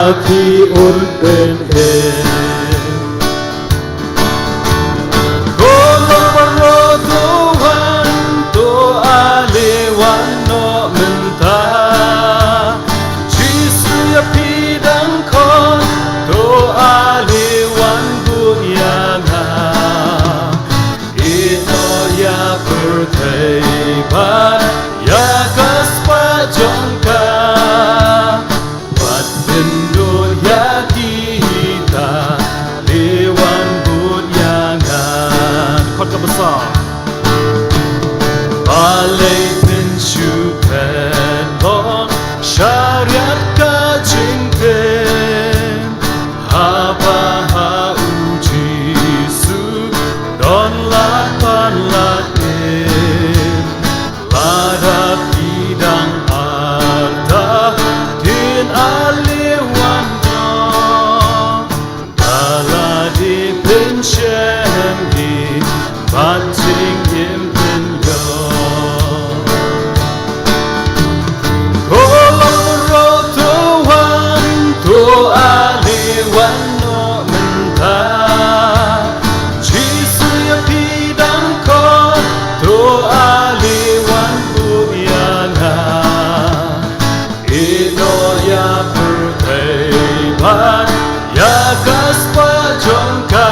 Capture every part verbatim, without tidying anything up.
Phi un pynim. Ko long baroh to wan, to ale wan noh mynta. Jisu ïa phi dang khot, to ale wan bud ïa nga. Ïehnoh ïa pyrthei bad ïa ka spah jong ka. Wat pynlut ïa kita, ale wan bud ïa nga. Khot kaba saw. Balei phin shu pynlong shariat ka jingtim, haba ha u Jisu don lad ban lad im. Lada phi dang artatien, ale wan noh. Da lade pynshem hi bad jingim pynïoh. Ko long baroh to wan, to ale wan noh mynta. Jisu ïa phi dang khot, to ale wan bud ïa nga. Ïehnoh ïa pyrthei bad ïa ka spah jong ka.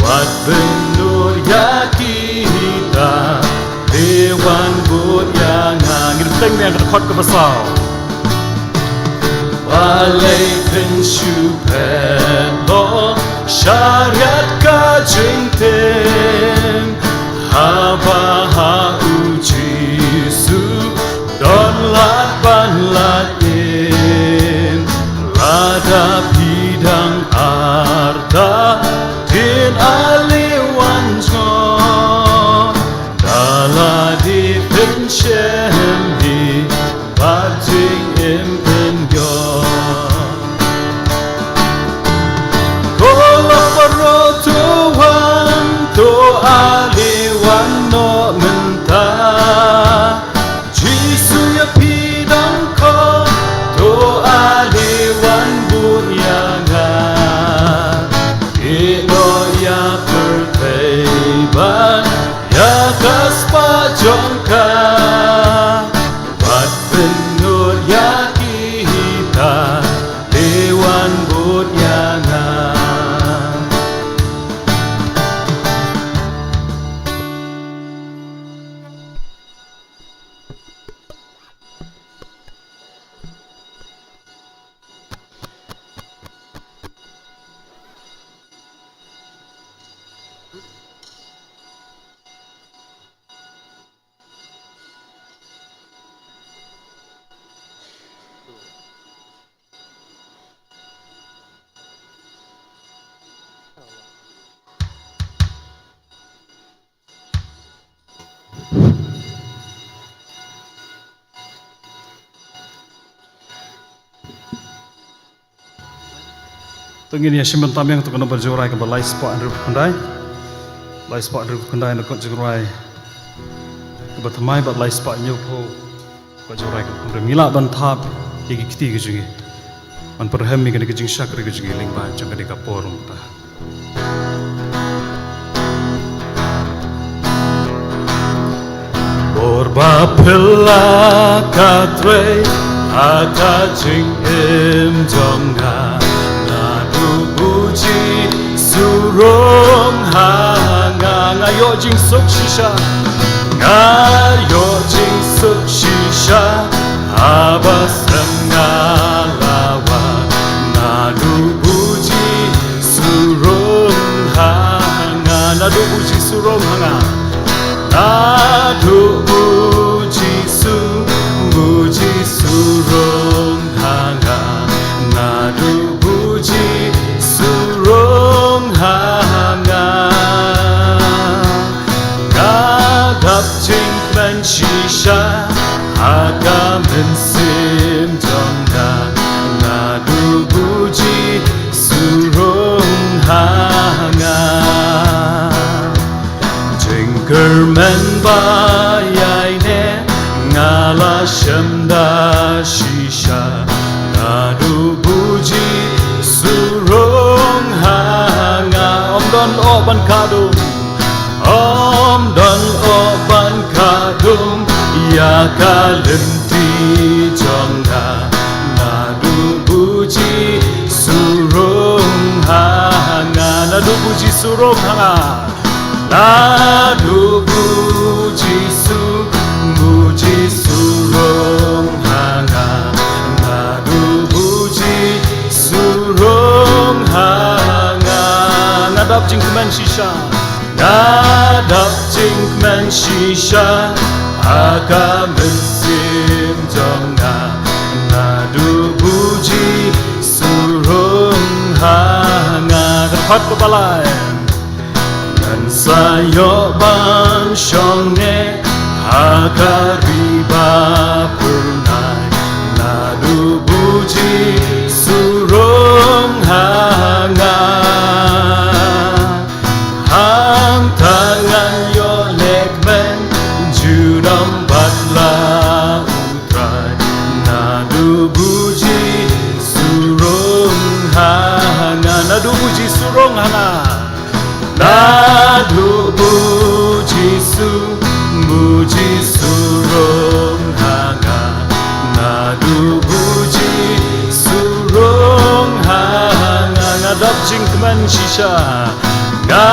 Wat pynlut ïa kita, ale wan bud ïa nga. Ngin bteng ïa ka khot kaba saw. Balei phin shu pynlong shariat ka jingtim, haba ha u Jisu don lad ban lad im. Lada phi dang artatien, ale wan noh. Da lade pynshem hi bad jingim pynïoh. Ko long baroh to wan, to ale wan noh mynta. Jisu ïa phi dang khot, to ale wan bud ïa nga. Ïehnoh ïa pyrthei bad ïa ka spah jong ka. Wat pynlut ïa kita, ale wan bud ïa nga. To ngin ïa shim bynta biang ïa ka nongbar jingrwai kaba lai spah hynriewphew khyndai. Lai spah hynriewphew khyndai na ka kot jingrwai kaba thymmai bad lai spah hynñiewphew ka kot jingrwai kaba kongrim. Ngi lah ban thap ïa ki kti ki jong ngi ban pyrhem ïa kane ka jingshakri ka jong ngi lyngba jong kane ka por mynta. Bor ba phylla ka trei ha ka jingim jong nga, naduh u Jisu rung ha nga. Nga ïoh jingsuk shisha, nga ïoh jingsuk shisha, haba shem nga la wan, naduh u Jisu rung ha nga, naduh u Jisu rung ha nga. Naduh u Jisu, u Jisu rung ha nga. Naduh u Jisu rung ha nga. Nga dap jingkmen shisha ha ka mynsiem Buji surong ha nga. Ym don oh ban khadum, ym don oh ban khadum ïa ka lynti jong nga. Naduh buji surong ha nga. Naduh buji surong ha nga. Naduh buji su, buji surong ha nga. Naduh buji surong ha nga. Nga dap jingkmen shisha. Nga dap jingkmen shisha ha ka mynsiem jong nga. Naduh buji surong ha nga. Ka dkhot kaba lai. Ngan sa ïoh ban shong eh ha ka ri ba phyrnai. Naduh buji surong ha nga. Hangta ngan ïoh leh kmen junom bad la U Trai. Naduh buji surong ha nga. Naduh buji surong ha nga. Naduh buji su, buji surong ha nga. Naduh buji surong ha nga. Nga dap jingkmen shisha. Nga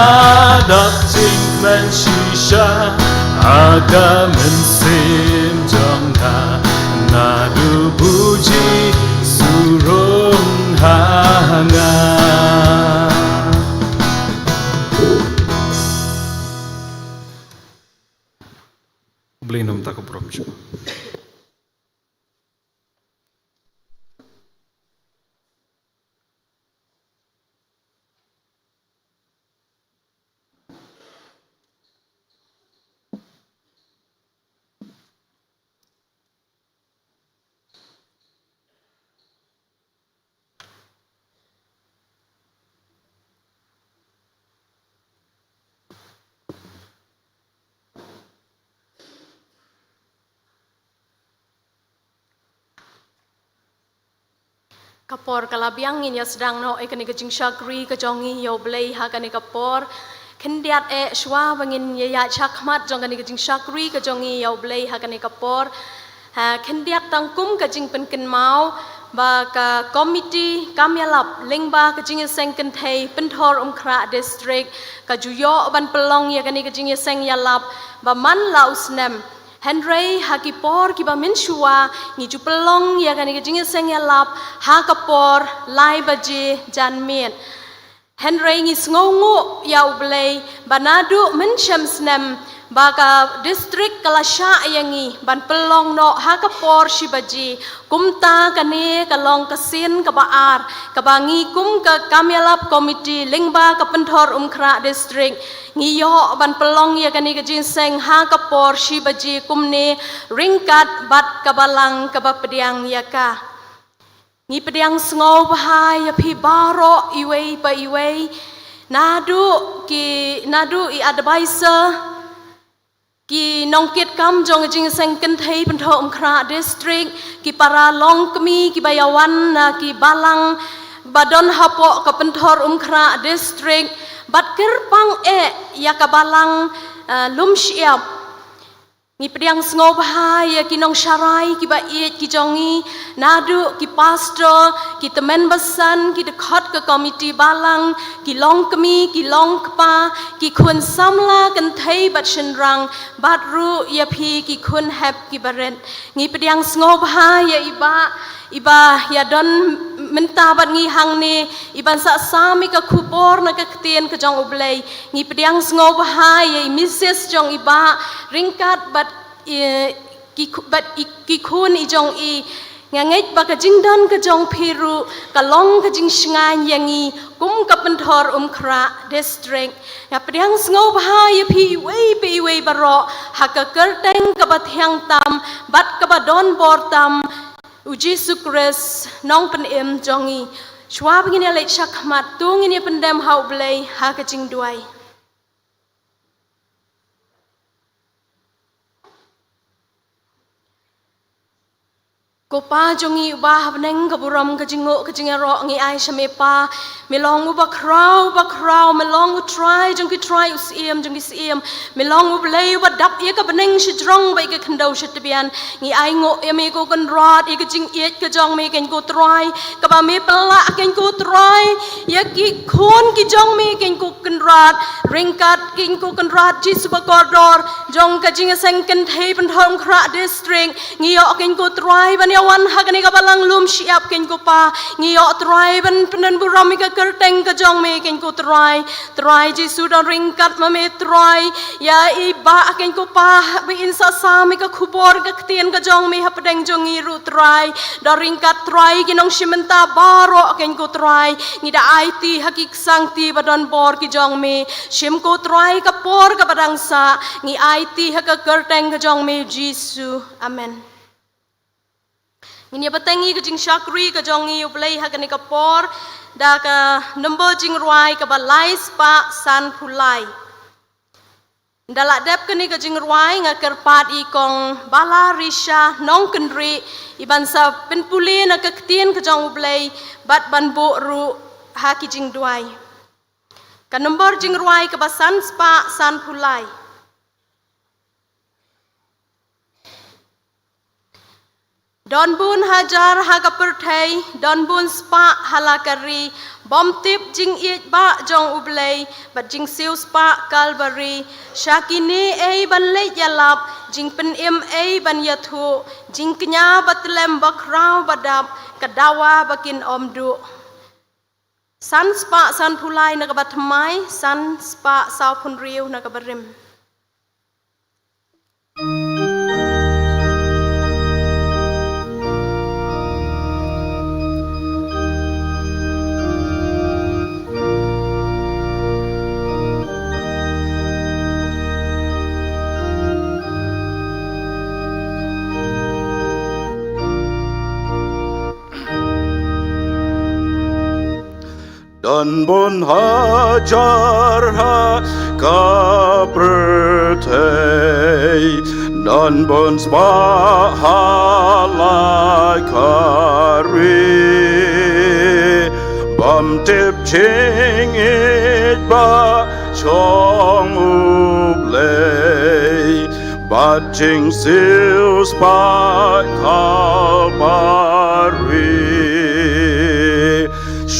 dap jingkmen shisha ha ka mynsiem jong nga. Naduh buji surong ha nga. Blei nam ta ka burom shuh. Ka por ka la biang, ngin ïa sdang noh ïa kane ka jingshakri ka jong ngi ïa U Blei ha kane ka por. Khyndiat eh shuwa ba ngin ïa ïaid shakhmat jong kane ka jingshakri ka jong ngi ïa U Blei ha kane ka por. Ha, khyndiat tang kum ka jingpynkynmaw ba ka komiti kam ïalap lyngba ka jingïaseng kynthei Pynthorumkhrah District ka ju ïoh ban pynlong ïa kane ka jingïaseng ïalap ba man la u snem. Hynrei ha ki por kiba mynshuwa ngi ju pynlong ïa kane ka jingïaseng ïalap ha ka por lai baje janmiet. Hynrei ngi sngewnguh ïa U Blei ba naduh mynshem snem ba ka district ka la shah ïa ngi ban pynlong noh ha ka por shi baje. Kumta kane ka long ka sien kaba ar kaba ngi kum ka kam ïalap komiti lyngba ka Pynthorumkhrah District ngi ïoh ban pynlong ïa kane ka jingïaseng ha ka por shi baje kumne ryngkat bad ka balang kaba pdiang ïa ka. Ngi pdiang sngewbha ïa phi baroh iwei pa iwei, naduh ki, naduh i advisor, ki nongkitkam jong ka jingïaseng kynthei Pynthorumkhrah District, ki para longkmie kiba ïawan na ki balang ba don hapoh ka Pynthorumkhrah District, bad kyrpang eh ïa ka balang, eh, Lumshyiap. Ngi pdiang sngewbha ïa ki nongsharai kiba ïeit ki jong ngi, naduh ki pastor, ki tymmen basan, ki dkhot ka komiti balang, ki longkmie, ki longkpa, ki khun samla kynthei bad shynrang, bad ruh ïa phi ki khun hep kiba rit. Ngi pdiang sngewbha ïa i bah, iba ïa don mynta bad ngi hangne, iban sah sam ïa ka khubor na ka ktien ka jong U Blei. Ngi pdiang sngewbha ïa i Missus jong i bah, ryngkat bad i, ki khu-, bad i, ki khun i jong i. Nga ngeit ba ka jingdon ka jong phi ruh ka long ka jingshngaiñ ïa ngi kum ka Pynthorumkhrah District. Nga pdiang sngewbha ïa phi iwei pa iwei baroh ha ka kyrteng kaba thiang tam bad kaba don bor tam, U Jisu Khrist, Nongpynim jong ngi. Shuwa ba ngin ïa leit shakhmat, to ngin ïa pyndem ha U Blei ha ka jingduwai. Ko Pa jong ngi uba ha bneng, ka burom, ka jingnguh, ka jingïaroh ngi ai sha me Pa. Me long uba khraw, uba khraw, me long u Trai jong ki trai, u Syiem jong ki syiem. Me long U Blei uba dap ïa ka bneng shajrong bad ïa ka khyndew shatbian. Ngi ainguh ïa me ko Kynrad, ïa ka jingïeit ka jong me keiñ ko Trai, kaba me pynlah keiñ ko Trai ïa ki khun ki jong me keiñ ko Kynrad, ryngkat keiñ ko Kynrad Jisu bakordor jong ka Jingïaseng Kynthei Pynthorumkhrah District. Ngi ïoh keiñ ko Trai ban ïawan ha kane ka balang lum shyiap keiñ ko Pa. Ngi ïoh Trai ban pyndonburom ïa ka kyrteng ka jong me keiñ ko Trai. Trai Jisu, don ryngkat ma me Trai ïa i Bah keiñ ko Pa, ba in sa sam ïa ka khubor ka ktien ka jong me hapdeng jong ngi ruh Trai. Don ryngkat Trai ki nongshim bynta baroh keiñ ko Trai. Ngi da aiti ha ki ksangti ba don bor ki jong me. Shim ko Trai ka por kaba dang sah. Ngi aiti ha ka kyrteng ka jong me Jisu. Amen. Ngin ïa bteng ïa ka jingshakri ka jong ngi ïa U Blei ha kane ka por da ka nombor jingrwai kaba lai spah sanphew lai. Ynda la dep kane ka jingrwai, nga kyrpad ïa i Kong Bala Risha Nongkynrih, i ban sa pynpule na ka ktien ka jong U Blei bad ban buh ruh ha ki jingduwai. Ka nombor jingrwai kaba san spah sanphew lai. Don bun hajar ha ka pyrthei, don bun spah ha la ka ri, bym tip jingïeit bah jong U Blei, bad jingsiewspah Kalbari. Sha kine ei ban leit ïalap, jingpynim ei ban ïathuh, jingkñia ba tlem ba khraw ba dap, ka dawa ba kin ym duh. San spah sanphew lai na kaba thymmai, san spah sawphew hynriew na kaba rim. Don bun hajar ha ka pyrthei, don bun spah ha la ka ri, bym tip jingïeit bah jong U Blei, bad jingsiewspah Kalbari.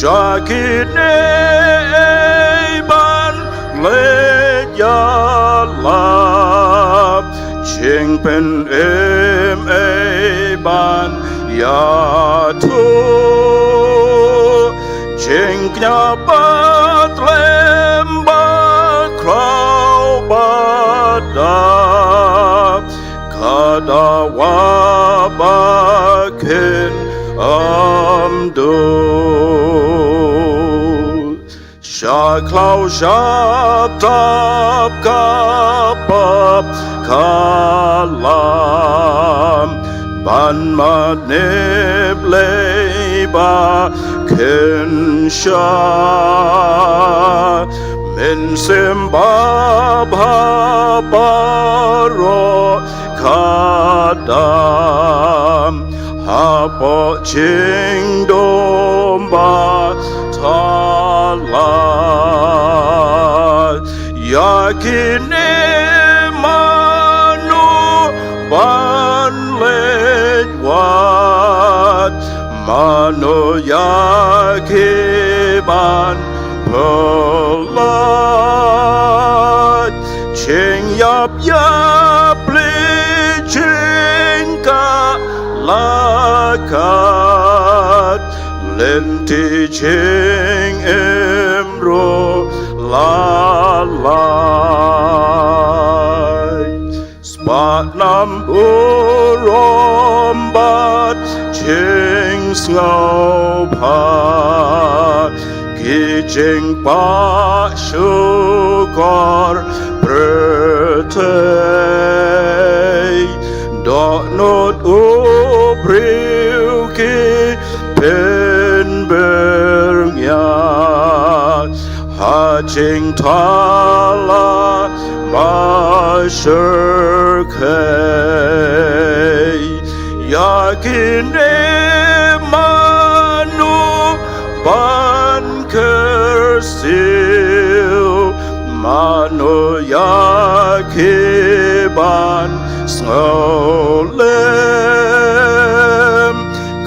Sha kine ei ban leit ïalap, jingpynim ei ban ïathuh, jingkñia ba tlem ba khraw ba dap, ka dawa ba kin ym duh. Sha khlaw sha tap ka pap ka lam, ban mane Blei ba kynsha. Mynsiem babha baroh ka dam, hapoh jingdum ba thala. Ïa kine mano ban leit wad, mano ïa ki ban pyllait? Jingïap ïapli jingkhlaiñ, lynti jingim ruh la lait. Spah nam burom bad jingsngewbha, ki jingpah shukor pyrthei. Dohnud u briew ki pynbyrngiat ha jingthala ba shyrkhei. Ïa kine mano ban kyrsiew, mano ïa ki ban sngewlem,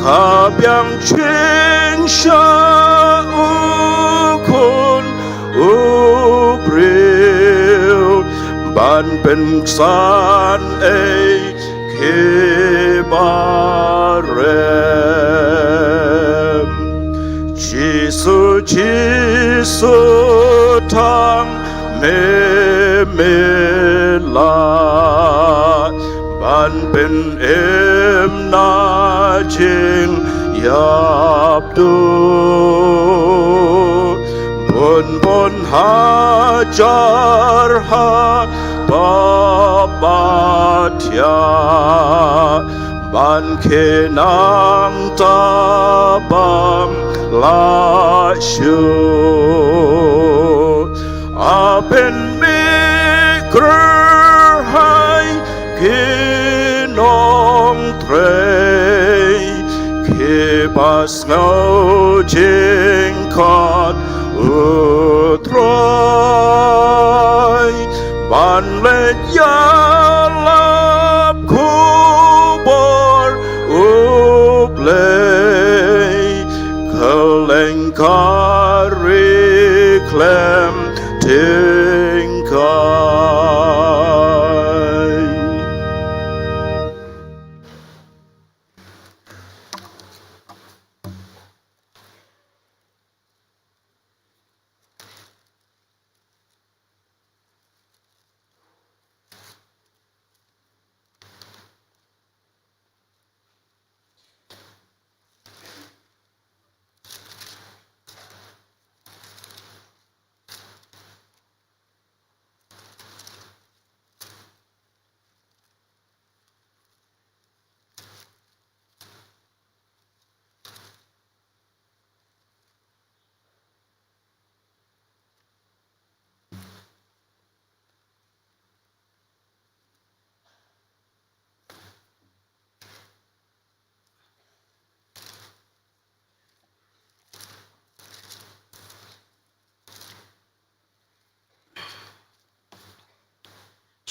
ka biang jingshah u khun u briew ban pynksan ei kiba rem. Jisu, Jisu, tang me me la ban pynim na jingïap duh. Bun bun hajar ha ba ba thiah ban khie nangta bym lah shuh. A pynmih kyrhai ki nongtrei kiba sngew jingkhot u Trai, ban leit ïalap khubor u Blei, kylleng ka ri khlem tyngkai.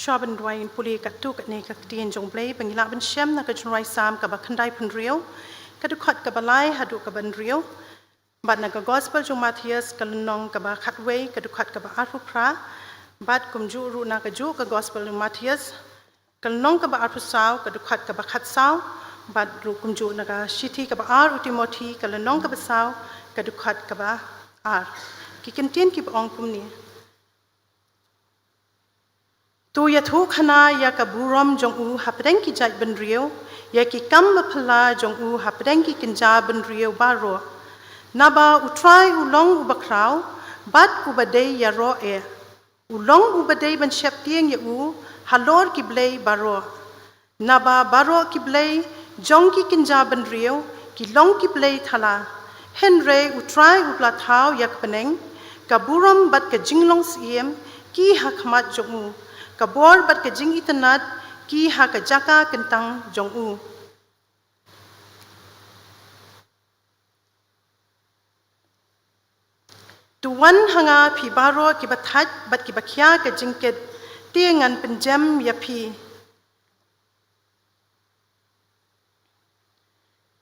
Shuwa ban duwai, ngin pule katto katne ka ktien jong U Blei ba ngi lah ban shem na ka jingrwai Salm kaba khyndaiphew hynriew, ka dkhot kaba lai haduh kaba hynriew. Bad na ka Gospel jong u Mathaios ka lynnong kaba khatwei, ka dkhot kaba arphew phra. Bad kumjuh ruh na kajuh ka Gospel jong u Mathaios ka lynnong kaba arphew saw, ka dkhot kaba khatsaw. Bad ruh kumjuh na ka shithi kaba ar u Timothi ka lynnong kaba saw, ka dkhot kaba ar. Ki kyntien kiba ong kumne. To ïathuhkhana ïa ka burom jong u hapdeng ki jaitbynriew, ïa ki kam baphylla jong u hapdeng ki kynja bynriew baroh. Naba U Trai u long uba khraw bad uba dei ïaroh eh. U long uba dei ban sheptieng ïa u halor ki blei baroh. Naba baroh ki blei jong ki kynja bynriew ki long ki blei thala. Hynrei U Trai u pla thaw ïa ka bneng, ka burom bad ka jinglong syiem ki ha khmat jong u, ka bor bad ka jingitynnad ki ha ka jaka kyntang jong u. To wan ha nga phi baroh kiba thait bad kiba khia ka jingkit, te ngan pynjem ïa phi.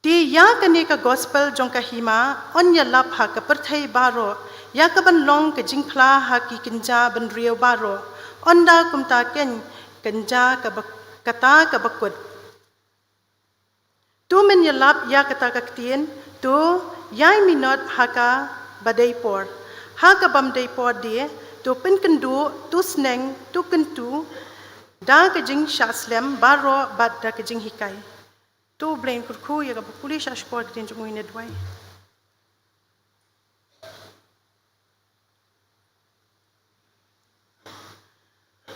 Te ïa kane ka Gospel jong ka hima yn ïalap ha ka pyrthei baroh, ïa kaban long ka jingphla ha ki kynja bynriew baroh, ynda kumta keiñ kynja kaba, kata kaba kut. To men ïalap ïa kata ka ktien, to ïai minot ha kaba dei por. Ha kabym dei por de, to pynkynduh, to sneng, to kyntu da ka jingshah slem baroh bad da ka jinghikai. To U Blei un kyrkhu ïa kaba pule shah shkor ka ktien jong u, ngin ïa duwai.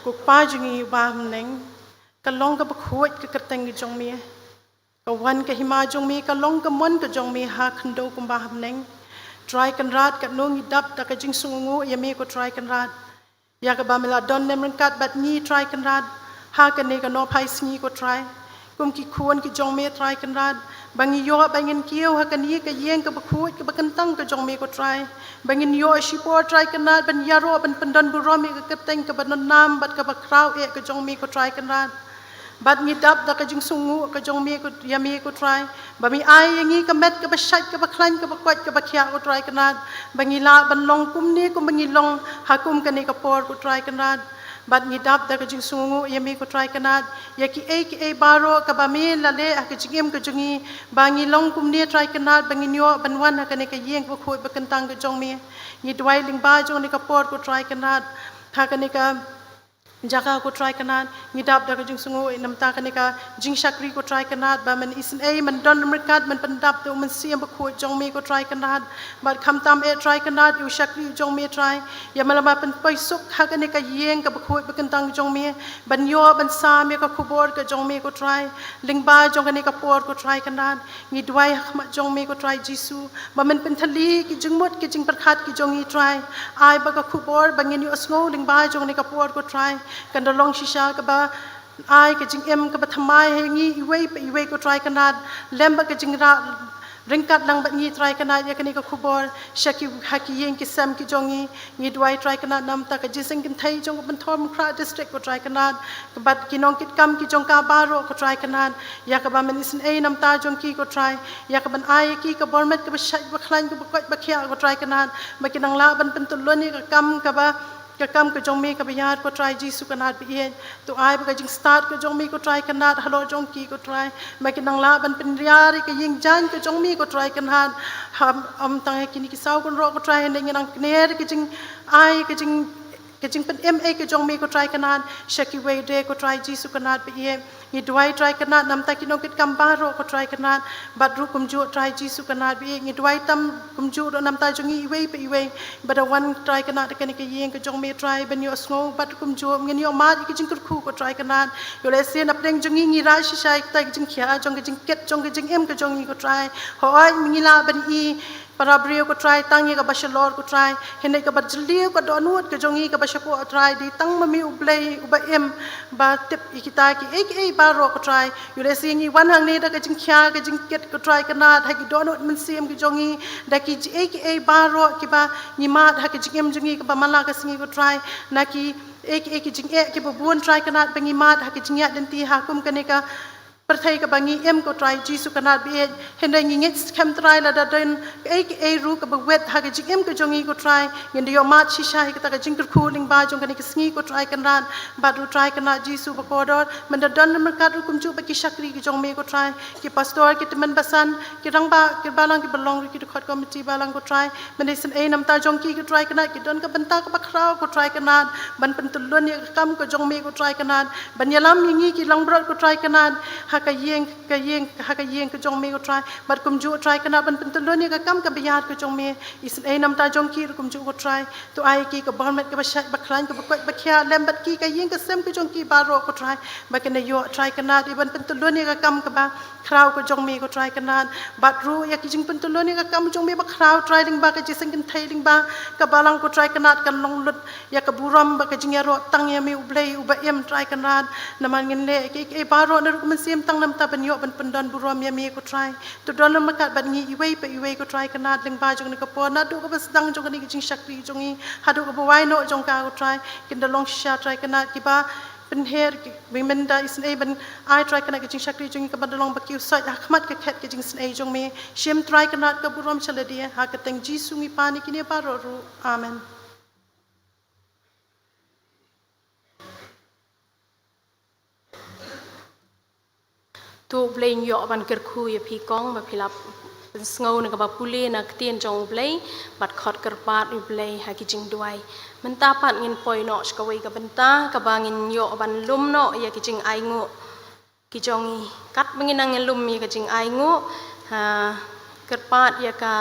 Ko Kpa jong ngi uba ha bneng, ka long kaba khuid ka kyrteng ka jong me. Ka wan ka hima jong me, ka long ka mon ka jong me ha khyndew kumba ha bneng. Trai Kynrad, katno ngi dap da ka jingsngewnguh ïa me ko Trai Kynrad. Ïa kaba me la don lem ryngkat bad ngi Trai Kynrad ha kane ka nohphai sngi ko Trai. kum ki khun ki jong me Trai Kynrad, ba ngi ïoh ba ngin kiew ha kane ka ïing kaba khuid kaba kyntang ka jong me ko Trai. Ba ngin ïoh shipor Trai Kynrad ban ïaroh ban pyndon burom ïa ka kyrteng kaba nonam bad kaba khraw eh ka jong me ko Trai Kynrad. Bad ngi dap da ka jingsngewnguh ka jong me ko, ïa me ko Trai. Ba me ai ïa ngi ka met kaba shait kaba khlaiñ kaba koit kaba khiah ko Trai Kynrad. Ba ngi lah ban long kumne kumba ngi long ha kum kane ka por ko Trai Kynrad. Bad ngi dap da ka jingsngewnguh ïa me ko Trai Kynrad. Ïa kiei kiei baroh kaba me la leh ha ka jingim ka jong ngi. Ba ngi long kumne Trai Kynrad ba ngin ïoh ban wan ha kane ka ïing kaba khuid ba kyntang ka jong me. Ngi duwai lyngba jong kane ka por ko Trai Kynrad. Ha kane ka jaka ko Trai Kynrad, ngi dap da ka jingsngewnguh namta kane ka jingshakri ko Trai Kynrad, ba men isynei men don ryngkat men pyndap da u Mynsiem Bakhuid jong me ko Trai Kynrad, bad khamtam eh Trai Kynrad, ïa u shakri jong me Trai, ïa me la ba pynpoi suk ha kane ka ïing kaba khuid ba kyntang jong me, ban ïoh ban sam ïa ka khubor ka jong me ko Trai, lyngba jong kane ka por ko Trai Kynrad, ngi duwai ha khmat jong me ko Trai Jisu, ba men pynthylli ki jingmut ki jingpyrkhat ki jong ngi Trai. Ai ba ka khubor ba ngin ïohsngew lyngba jong kane ka por ko Trai. Kan da long shisha kaba ai ka jingim kaba thymmai ha ngi iwei pa iwei ko Trai Kynrad. Lem bad ka jingrah ryngkat lang bad ngi Trai Kynrad ïa kane ka khubor. Sha ki ha ki ïing ki sem ki jong ngi. Ngi duwai Trai Kynrad namta ka jingïaseng kynthei jong ka Ban Thom Khrah District ko Trai Kynrad. Bad ki nongkitkam ki jong ka baroh ko Trai Kynrad. Ïa kaba men isynei namta jong ki ko Trai. Ïa kaban ai ïa ki ka bor met kaba shait ba khlaiñ kaba koit ba khiah ko Trai Kynrad. Ba kin nang lah ban pyntylun ïa ka kam kaba, ka kam ka jong me kaba ïar ko Trai Jisu Kynrad ba ïeit. To ai ba ka jingstad ka jong me ko Trai Kynrad halor jong ki ko Trai. Ba kin nang lah ban pynriar ïa ka ïing jaiñ ka jong me ko Trai Kynrad. Ham, ym tang ïa kine ki saw kynroh ko Trai hynrei ngin nang kner ka jingai ka jing ka jingpynim eh ka jong me ko Trai Kynrad, sha kiwei de ko Trai Jisu Kynrad ba ïeit. Ngi duwai Trai Kynrad namta ki nongkitkam baroh ko Trai Kynrad, bad ruh kumjuh Trai Jisu Kynrad ba ïeit. Ngi duwai tam kumjuh ruh namta jong ngi iwei pa iwei. Ba da wan Trai Kynrad ha kane ka ïing ka jong me Trai, ban ïohsngew, bad kumjuh ngin ïoh mad ïa ka jingkyrkhu ko Trai Kynrad. Ïoh lehse na pdeng jong ngi ngi rai shisha ïa kata ka jingkhia jong ka jingkit jong ka jingim ka jong ngi ko Trai. Hooid, ngi lah ban i para briew ko Trai, tang ïa kaba shalor ko Trai, hynrei kaba jylliew ka dohnud ka jong ngi kaba shapoh Trai, dei tang ma me U Blei uba im, ba tip ïa kita kiei kiei baroh ko Trai. Ïoh lehse ngi wan hangne da ka jingkhia ka jingkit ko Trai Kynrad, ha ki dohnud mynsiem ki jong ngi, da kiei kiei baroh kiba ngi mad ha ka jingim jong ngi kaba man la ka sngi ko Trai, na kiei kiei ki jingeh kiba bun Trai Kynrad ba ngi mad ha ka jingïaid lynti ha kum kane ka pyrthei kaba ngi im ko Trai Jisu Kynrad ba ïeit. Hynrei ngi ngeit skhem Trai lada don kaei kaei ruh kaba wet ha ka jingim ka jong ngi ko Trai, ngin da ïoh mad shisha ïa kata ka jingkyrkhu lyngba jong kane ka sngi ko Trai Kynrad. Bad ruh Trai Kynrad Jisu ba kordor, men da don ryngkat ruh kumjuh bad ki shakri ki jong me ko Trai, ki pastor, ki tymmen basan, ki rangbah, ki balang, ki ba long ruh ki dkhot komiti balang ko Trai. Men isynei namta jong ki ko Trai Kynrad, ki don ka bynta kaba khraw ko Trai Kynrad, ban pyntylun ïa ka kam ka jong me ko Trai Kynrad, ban ïalam ïa ngi ki langbrot ko Trai Kynrad, ha ka ïing, ka ïing, ha ka ïing ka jong me ko Trai, bad kumjuh Trai Kynrad ban pyntylun ïa ka kam kaba ïar ka jong me. Isynei namta jong ki ruh kumjuh ko Trai, to ai ki ka bor met kaba shait ba khlaiñ kaba koit ba khiah lem bad ki ka ïing ka sem ka jong ki baroh ko Trai, ba kin da ïoh Trai Kynrad ïa ban pyntylun ïa ka kam kaba khraw ka jong me ko Trai Kynrad. Bad ruh ïa ki jingpyntylun ïa ka kam jong me ba khraw Trai lyngba ka jingïaseng kynthei lyngba ka balang ko Trai Kynrad kan long lut ïa ka burom bad ka jingïaroh tang ïa me U Blei uba im Trai Kynrad. Namar ngin leh kiei kiei baroh na ruh ka mynsiem tang namta ban ïoh ban pyndon burom ïa me ko Trai. To don lem ryngkat bad ngi iwei pa iwei ko Trai Kynrad lyngba jong kane ka por, naduh kaba sdang jong kane ka jingshakri jong ngi haduh kaba wai noh jong ka ko Trai. Kin da long shisha Trai Kynrad kiba pynher ki, ba men da isynei ban ai Trai Kynrad ka jingshakri jong ngi kaba da long ba kiew sait ha khmat ka khet ka jingisynei jong me. Shim Trai Kynrad ka burom sha lade, ha ka kyrteng Jisu ngi pan ïa kine baroh ruh. Amen. To U Blei un ïoh ban kyrkhu ïa phi kong ba phi la pynsngew na kaba pule na ka ktien jong U Blei, bad khot kyrpad ïa U Blei ha ki jingduwai. Mynta pat ngin poi noh sha kawei ka bynta kaba ngin ïoh ban lum noh ïa ki jingainguh ki jong ngi. Katba ngin nang lum ïa ka jingainguh, ha, kyrpad ïa ka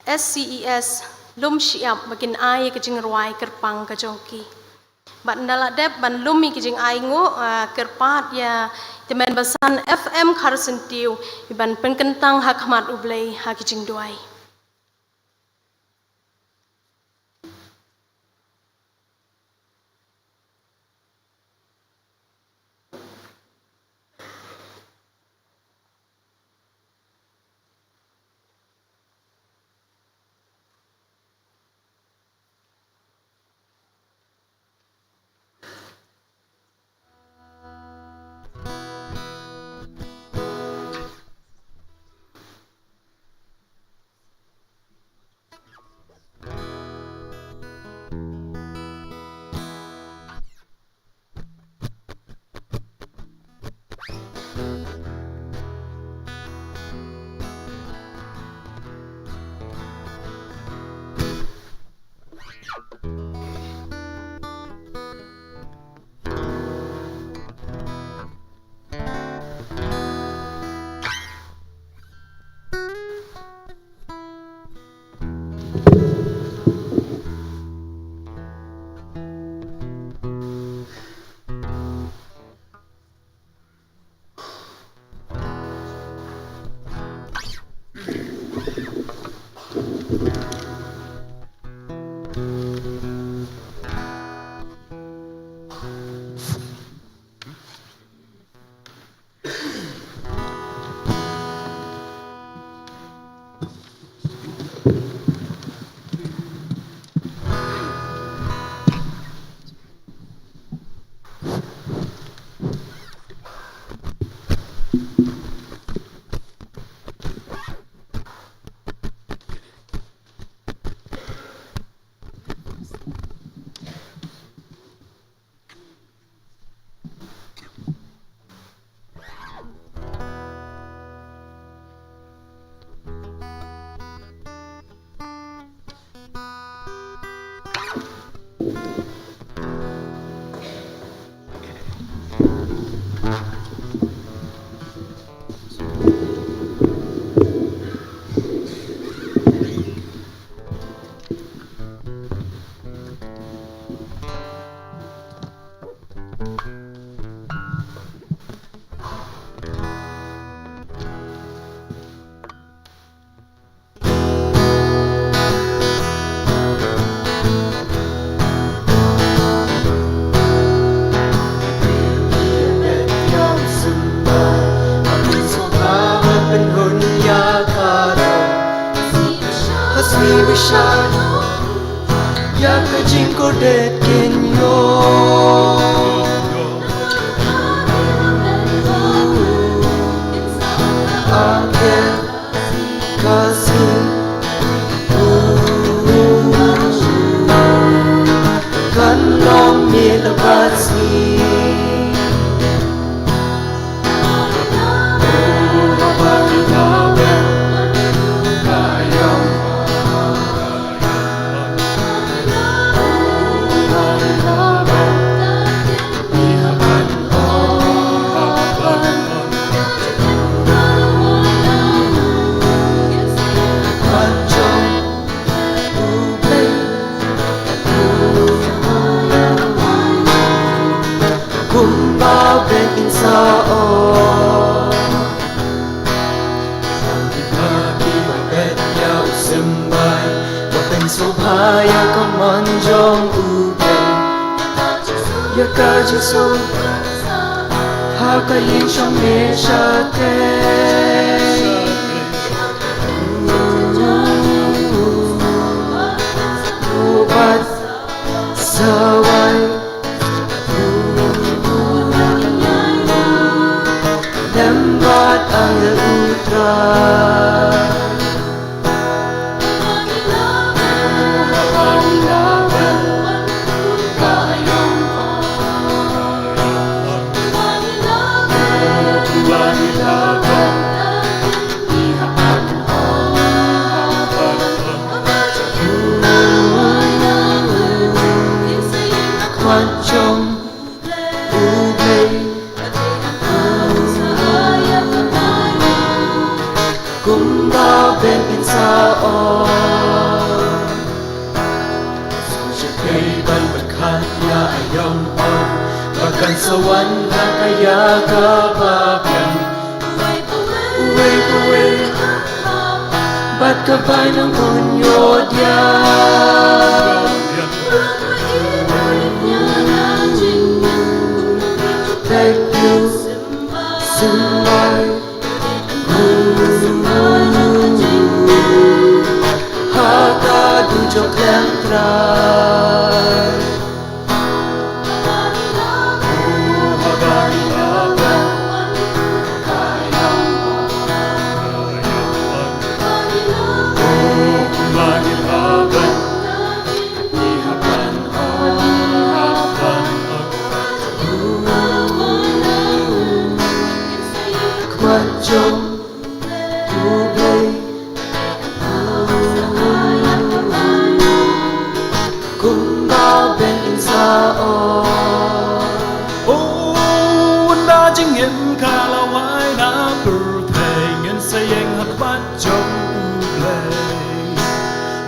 S C E S, lum shyiap ba kin ai ïa ka jingrwai kyrpang ka jong ki. Bad ynda la dep ban lum ïa ka jingainguh, ah, kyrpad ïa i tymmen basan F M Kharsyntiew, i ban pynkyntang ha khmat U Blei ha ka jingduwai. Ïa ka jingkordit kin ïoh. Ka sngi kan long miet bad sngi. Kumba bek in sa ong. Ki ba ki ba bet ïa u symbai, ba pynshong bha ïa ka mon jong u Blei. Ïa ka jingsuk ha ka ïing shong ne shatei. U bat sawai. Lem bad angel U Trai. Kumba bek in sa ong. Sngewsih ban pyrkhat ïa a ïong ong ba kan sa wan ha ka ïa kaba biang. Uwei pa uwei bad ka bainong un ïoh diang. Thank you. Symbai. Ha ka dujok lem Trai.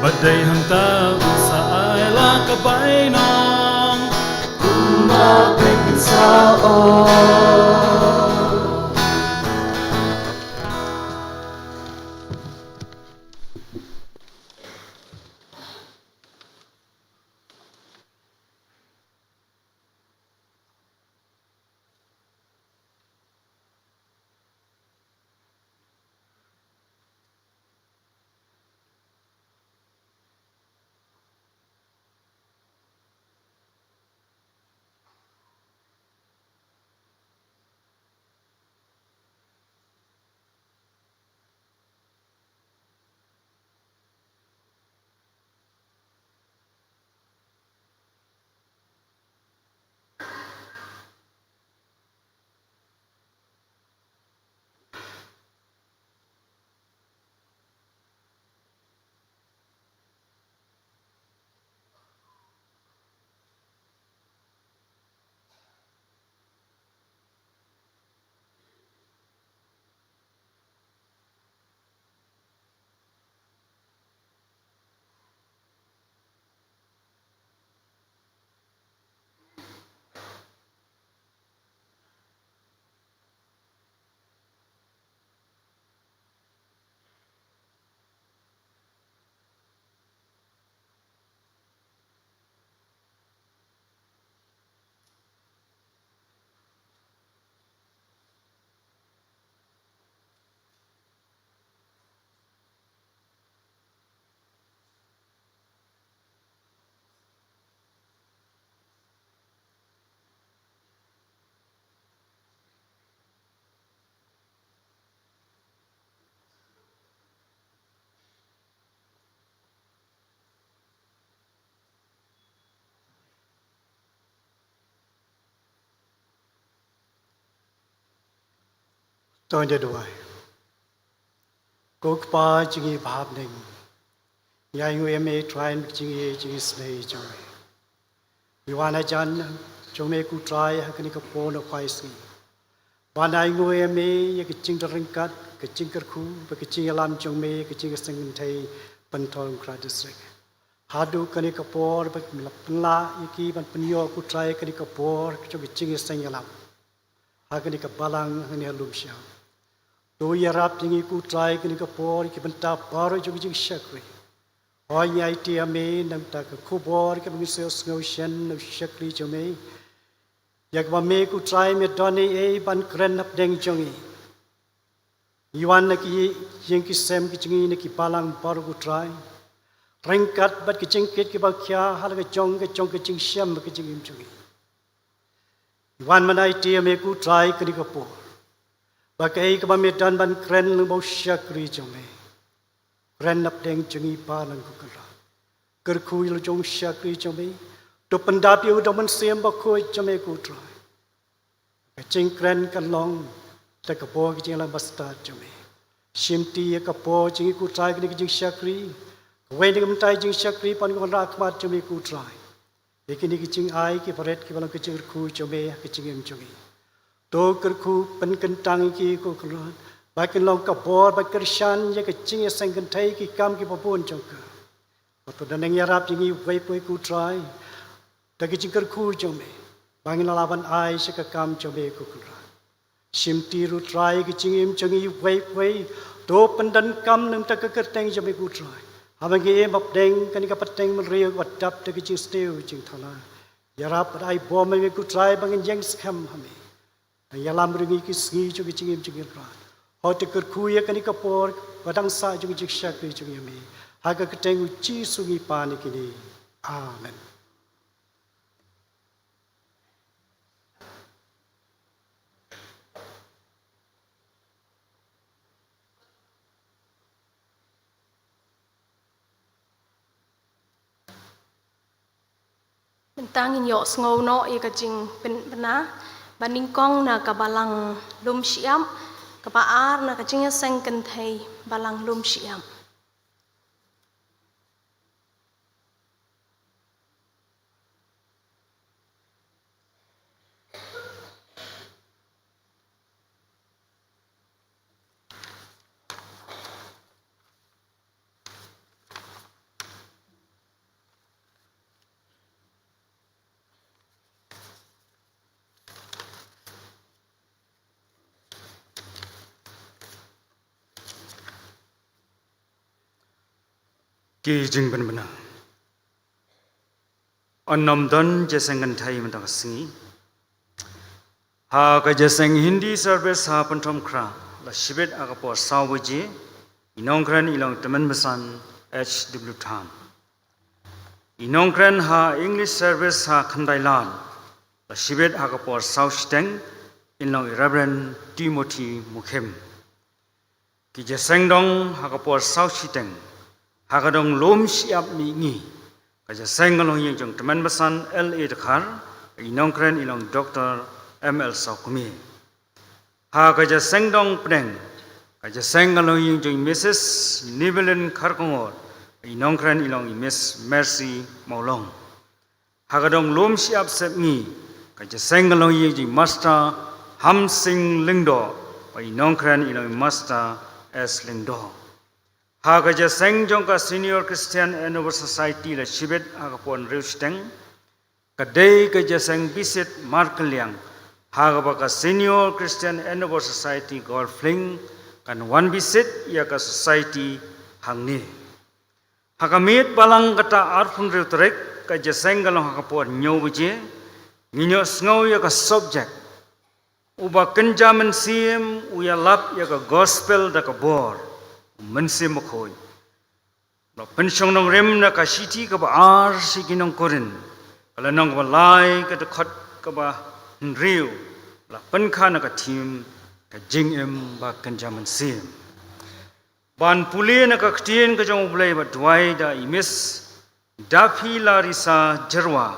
Dei hangta u sa ai la ka bainong kumba phin sa ong. To ngin ïa duwai. Ko Kpa jong ngi ba ha bneng, ngi ainguh ïa me Trai, jingïeit, jingisynei jong me. Ngi wan hajan jong me ko Trai ha kane ka por na khwai sngi ban ainguh ïa me ïa ka jingdon ryngkat, ka jingkyrkhu bad ka jingïalam jong me ïa ka jingïaseng kynthei Pynthorumkhrah District. Haduh kane ka por ba me la pynlah ïa ki ban pynïoh ko Trai kane ka por jong ka jingïaseng ïalam ha kane ka balang, ha kane ka lum shyiap. To ïarap ïa ngi ko Trai kane ka por, ïa ki bynta baroh jong ka jingshakri. Hooid, ngi aiti ïa me na ka bynta ka khubor kaba ngi sngew shen na u shakri jong me. Ïa kaba me ko Trai me don ei ei ban kren hapdeng jong ngi. Ngi wan na ki ïing ki sem ki jong ngi, na ki balang baroh ko Trai, ryngkat bad ki jingkit kiba khia ha la ka jong ka jong ka jingshem bad ka jingim jong ngi. Ngi wan ban aiti ïa me ko Trai kane ka por ba kaei kaba me don ban kren lyngba u shakri jong me, kren hapdeng jong ngi, Balang ko Kynrad. Kyrkhu ïa la jong u shakri jong me. To pyndap ïa u da u Mynsiem Bakhuid jong me ko Trai. Ka jingkren kan long da ka bor ka jingïalam bastad jong me. Shimti ïa ka por jong ngi ko Trai kane ka jingshakri. Kawei na ka bynta jingshakri ban wanrah khmat jong me ko Trai ïa kine ki jingai ki barit kiba long ka jingkyrkhu jong me ha ka jingim jong ngi. To kyrkhu pynkyntang ïa ki ko Kynrad ba kin long ka bor ba kyrshan ïa ka jingïaseng kynthei, ki kam kiba bun jong ka. Bad to da nang ïarap ïa ngi uwei pa uwei ko Trai da ka jingkyrkhu jong me ba ngin lah ban ai sha ka kam jong me ko Kynrad. Shimti ruh Trai ka jingim jong ngi uwei pa uwei. To pyndonkam na ka bynta ka kyrteng jong me ko Trai haba ngi im hapdeng kane ka pateng bynriew kaba dap da ka jingsniew jingthala. Ïarap bad ai bor me ko Trai ba ngin ïeng skhem ha me. Nang ïalam ruh ïa ngi ki sngi jong ka jingim jong ngi Kynrad. Hooid, to kyrkhu ïa kane ka por ba dang sah jong ka jingshakri jong ngi ïa me. Ha ka kyrteng u Jisu ngi pan ïa kine. Amen. Mynta ngin ïohsngew noh ïa ka jingpynbna ba nyngkong na ka balang lum shyiap, kaba ar na ka jingïaseng kynthei balang lum shyiap. Ki jingpynbna. Yn ym don jingïaseng kynthei mynta ka sngi. Ha ka jingïaseng Hindi service ha Pynthorumkhrah la shibit ha ka por saw baje. I nongkren i long Tymmen Basan H W Tham. I nongkren ha English service ha Khyndailad la shibit ha ka por saw shiteng, in long i Reverend Timothy Mukhim. Ki jingïaseng dong ha ka por saw shiteng ha ka dong lum shyiap mihngi. Ka jingïaseng ka long ïing jong Tymmen Basan L A Dkhar, i nongkren i long Doctor M L Sawkmie. Ha ka jingïaseng dong pdeng, ka jingïaseng ka long ïing jong Missus Nivelin Kharkongor, i nongkren i long i Miss Mercy Mawlong. Ha ka dong lum shyiap sepngi, ka jingïaseng ka long ïing jong i Master Hamsing Lyngdoh, i nongkren i long i Master S Lyngdoh. Ha ka jingïaseng jong ka Senior Christian Endeavour Society la shibit ha ka por hynriew shiteng, ka dei ka jingïaseng bisit markylliang, ha kaba ka Senior Christian Endeavour Society Golf Link kan wan bisit ïa ka society hangne. Ha ka miet balang kata arphew hynriew tarik, ka jingïaseng ka long ha ka por hynñiew baje. Ngin ïohsngew ïa ka subject, Uba kynja mynsiem u ïalap ïa ka gospel da ka bor u Mynsiem Bakhuid. La pynshong nongrim na ka shithi kaba ar sha ki nong Korinth, ka lynnong kaba lai, ka dkhot kaba hynriew, la pynkha na ka thim ka jingim ba kynja mynsiem. Ban pule na ka ktien ka jong U Blei bad duwai da i Miss Daphne Larissa Jyrwa,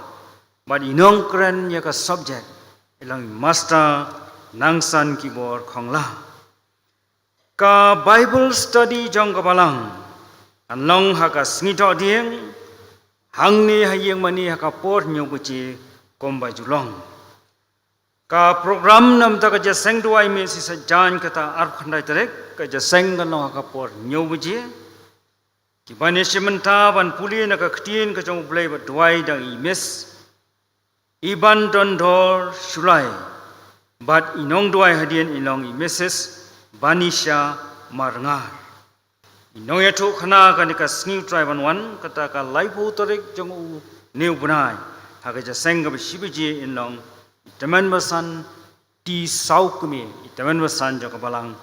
bad i nongkren ïa ka subject i long i Master Nangsan Kibor Khongla. Ka Bible study jong ka balang kan long ha ka sngi Thohdieng, hangne ha ïing mane ha ka por hynñiew baje kumba ju long. Ka program namar ka jingïaseng duwai mih shi saitjaiñ kata arphew khyndai tarik, ka jingïaseng kan long ha ka por hynñiew baje. Kiban ïashim bynta ban pule na ka ktien ka jong U Blei bad duwai dang i Miss Iban Dondor Shullai, bad i nongduwai hadien i long i Missus Banisha Marngar. I nongïathuhkhana kane ka sngi u trai ban wan, kata ka laiphew tarik jong une u bnai, ha ka jingïaseng kaba shi baje, in long i Tymmen Basan T Sawkmie, i Tymmen Basan jong ka Balang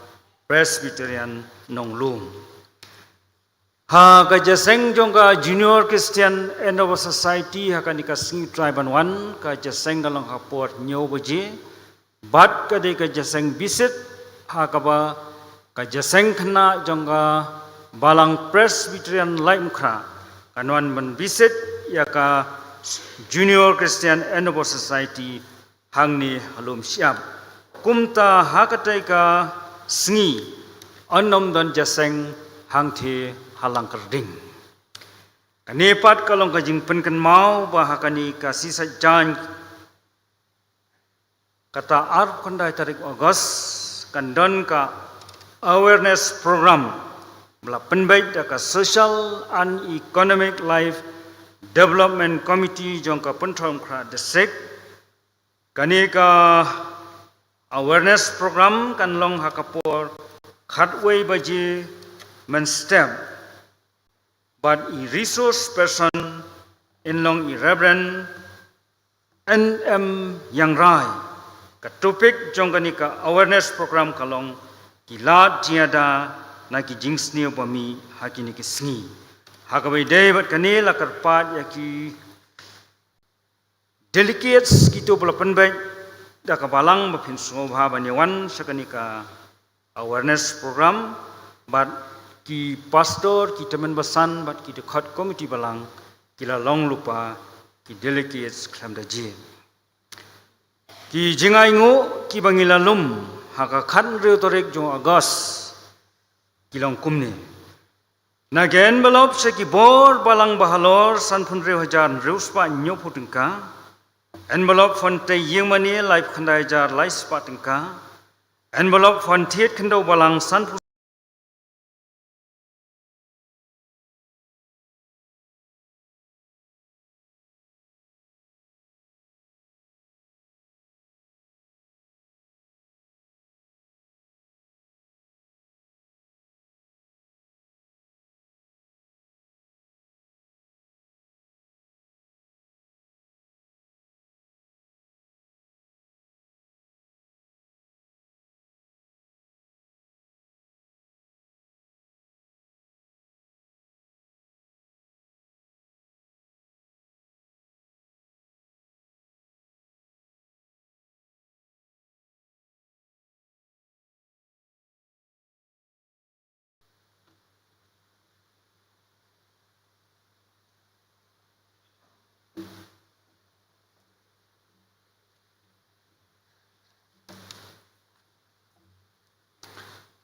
Presbyterian Nonglum. Ha ka jingïaseng jong ka Junior Christian Endeavour Society, ha kane ka sngi u trai ban wan, ka jingïaseng ka long ha ka por hynñiew baje. Bad ka dei ka jingïaseng bisit, ha kaba ka jingïaseng khynnah jong ka Balang Presbyterian Laitumkhrah kan wan ban bisit ïa ka Junior Christian Endeavour Society hangne ha lum shyiap. Kumta ha katei ka sngi yn ym don jingïaseng hangthie ha Langkyrding. Kane pat ka long ka jingpynkynmaw ba ha kane ka shi saitjaiñ kata arphew khyndai tarik August kan don ka awareness program ba la pynbeit da ka Social and Economic Life Development Committee jong ka Pynthorumkhrah District. Kane ka awareness program kan long ha ka por khatwei baje mynstep. Bad i resource person in long i Reverend N M Yangrai. Ka topic jong kane ka awareness program ka long ki lad jingïada na ki jingsniew ba mih ha kine ki sngi. Ha kaba ïadei bad kane la kyrpad ïa ki delegates kito ba la pynbeit da ka balang ba phin sngewbha ban ïawan sha kane ka awareness program, bad ki pastor, ki tymmen basan, bad ki dkhot komiti balang ki la long lypa ki delegates khlem da jied. Ki jingainguh kiba ngi la lum ha ka khathynriew tarik jong August ki long kumne. Na ki envelope sha ki bor balang ba halor sanphew hynriew hajar hynriew spah hynñiewphew tyngka. Envelope phone tei ïing mane laiphew khyndai hajar lai spah tyngka. Envelope phone thied khyndew balang sanphew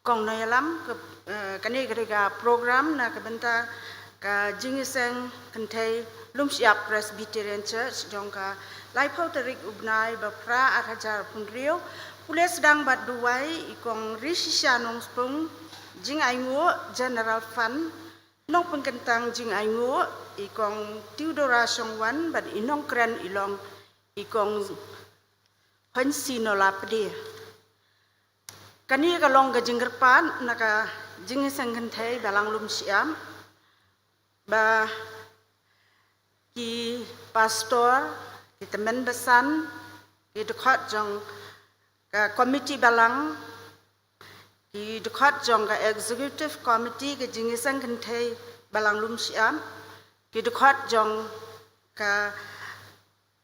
Kong Nongïalam, ka, eh, kane ka dei ka program na ka bynta ka jingïaseng kynthei Lumshyiap Presbyterian Church jong ka laiphew tarik u bnai ba phra ar hajar arphew hynriew. Pule sdang bad duwai i Kong Rishisha Nongspung, jingainguh General Fund, nongpynkyntang jingainguh i Kong Theodora Shongwan bad i nongkren i long i Kong Hynsi Nola Pde. Kane ka long ka jingkyrpad na ka jingïaseng kynthei Balang Lumshyiap, ba ki pastor, ki tymmen basan, ki dkhot jong ka committee Balang, ki dkhot jong ka executive committee ka jingïaseng kynthei Balang Lumshyiap, ki dkhot jong ka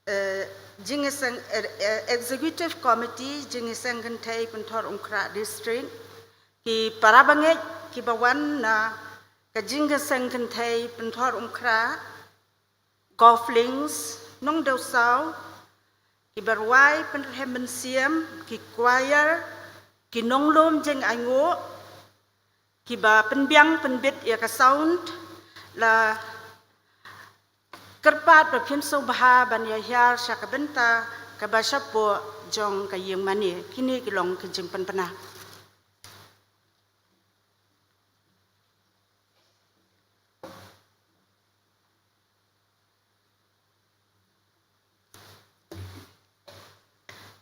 eh, jingïaseng, eh, eh, Executive Committee, jingïaseng kynthei Pynthorumkhrah District, ki para bangeit kiba wan na ka jingïaseng kynthei Pynthorumkhrah, Golf Links, Nongdewsaw, kiba rwai pynrhem mynsiem, ki choir, ki nonglum jingainguh, kiba pynbiang pynbit ïa ka sound, la kyrpad ba phin sngewbha ban ïa hiar sha ka bynta kaba shapoh jong ka ïing mane. Kine ki long ki jingpynbna.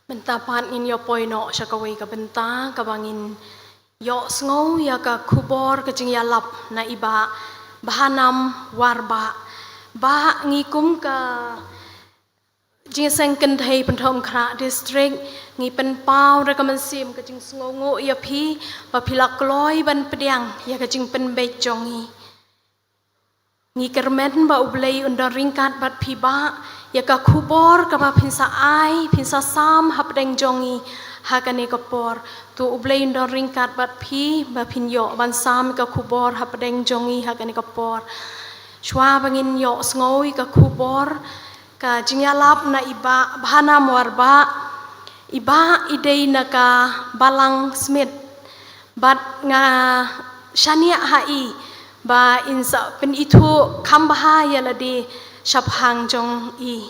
Mynta pat ngin ïa poi noh sha kawei ka bynta kaba ngin ïohsngew ïa ka khubor ka jingïalap na i Bah Bhanam Warbah. Bah, ngi kum ka jingïaseng kynthei Pynthorumkhrah District, ngi pynpaw da ka mynsiem ka jingsngewnguh ïa phi ba phi la kloi ban pdiang ïa ka jingpynbeit jong ngi. Ngi kyrmen ba U Blei un don ryngkat bad phi Bah, ïa ka khubor kaba phin sa ai, phin sa sam hapdeng jong ngi ha kane ka por. To U Blei un don ryngkat bad phi ba phin ïoh ban sam ka khubor hapdeng jong ngi ha kane ka por. Shuwa ba ngin ïohsngew ïa ka khubor ka jingïalap na i Bah Bhanam Warbah, i Bah i dei na ka Balang Smit. Bad nga shaniah ha i ba in sa pynithuh kham bha ïa lade shaphang jong i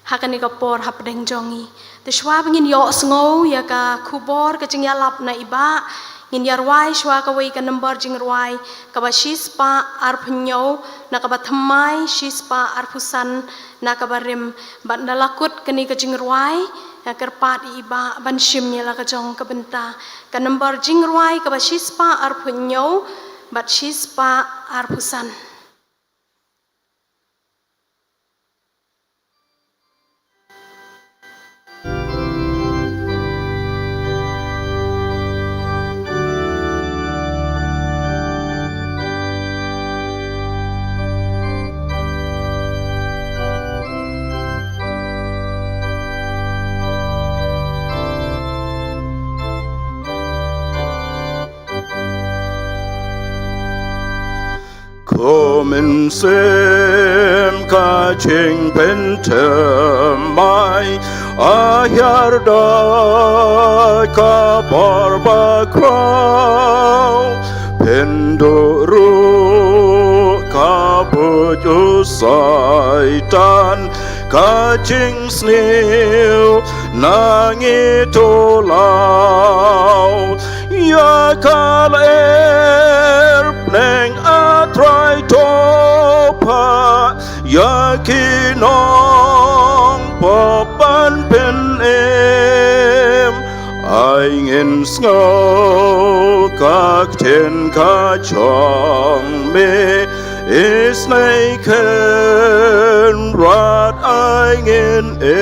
ha kane ka por hapdeng jong i. Te shuwa ba ngin ïohsngew ïa ka khubor ka jingïalap na i Bah, ngin ïa rwai shuwa kawei ka number jingrwai kaba shispah arphew hynñiew, na kaba thymmai shispah arphew san na kaba rim. Bad na la kut kane ka jingrwai, nga kyrpad ïa i Bah ban shim ïa la ka jong ka bynta. Ka number jingrwai kaba shispah arphew hynñiew bad shispah arphew san. Kum mynsiem ka jingpynthymmai, a hiar da ka bor bakhraw, pynduh ruh ka buit u Soitan, ka jingsniew na ngi to law, ïa ka lyer bneng A Trai to phah ïa ki nongpop ban pynim. Ai ngin sngew ka ktien ka jong me, isynei Kynrad ai ngin im.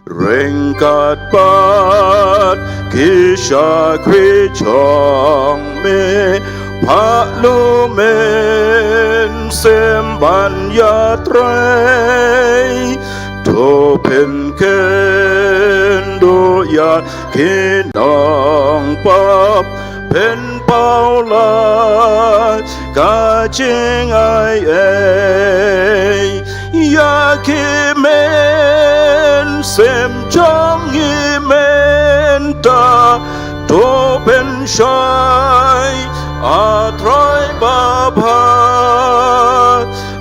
Ryngkat bad ki shakri jong me, phah lum mynsiem ban ïatrei. To pynkynduh ïa ki nongpop, pynpaw la ka jingai ei. Ïa ki mynsiem jong ngi men Ta to pynshoi, A Trai babha,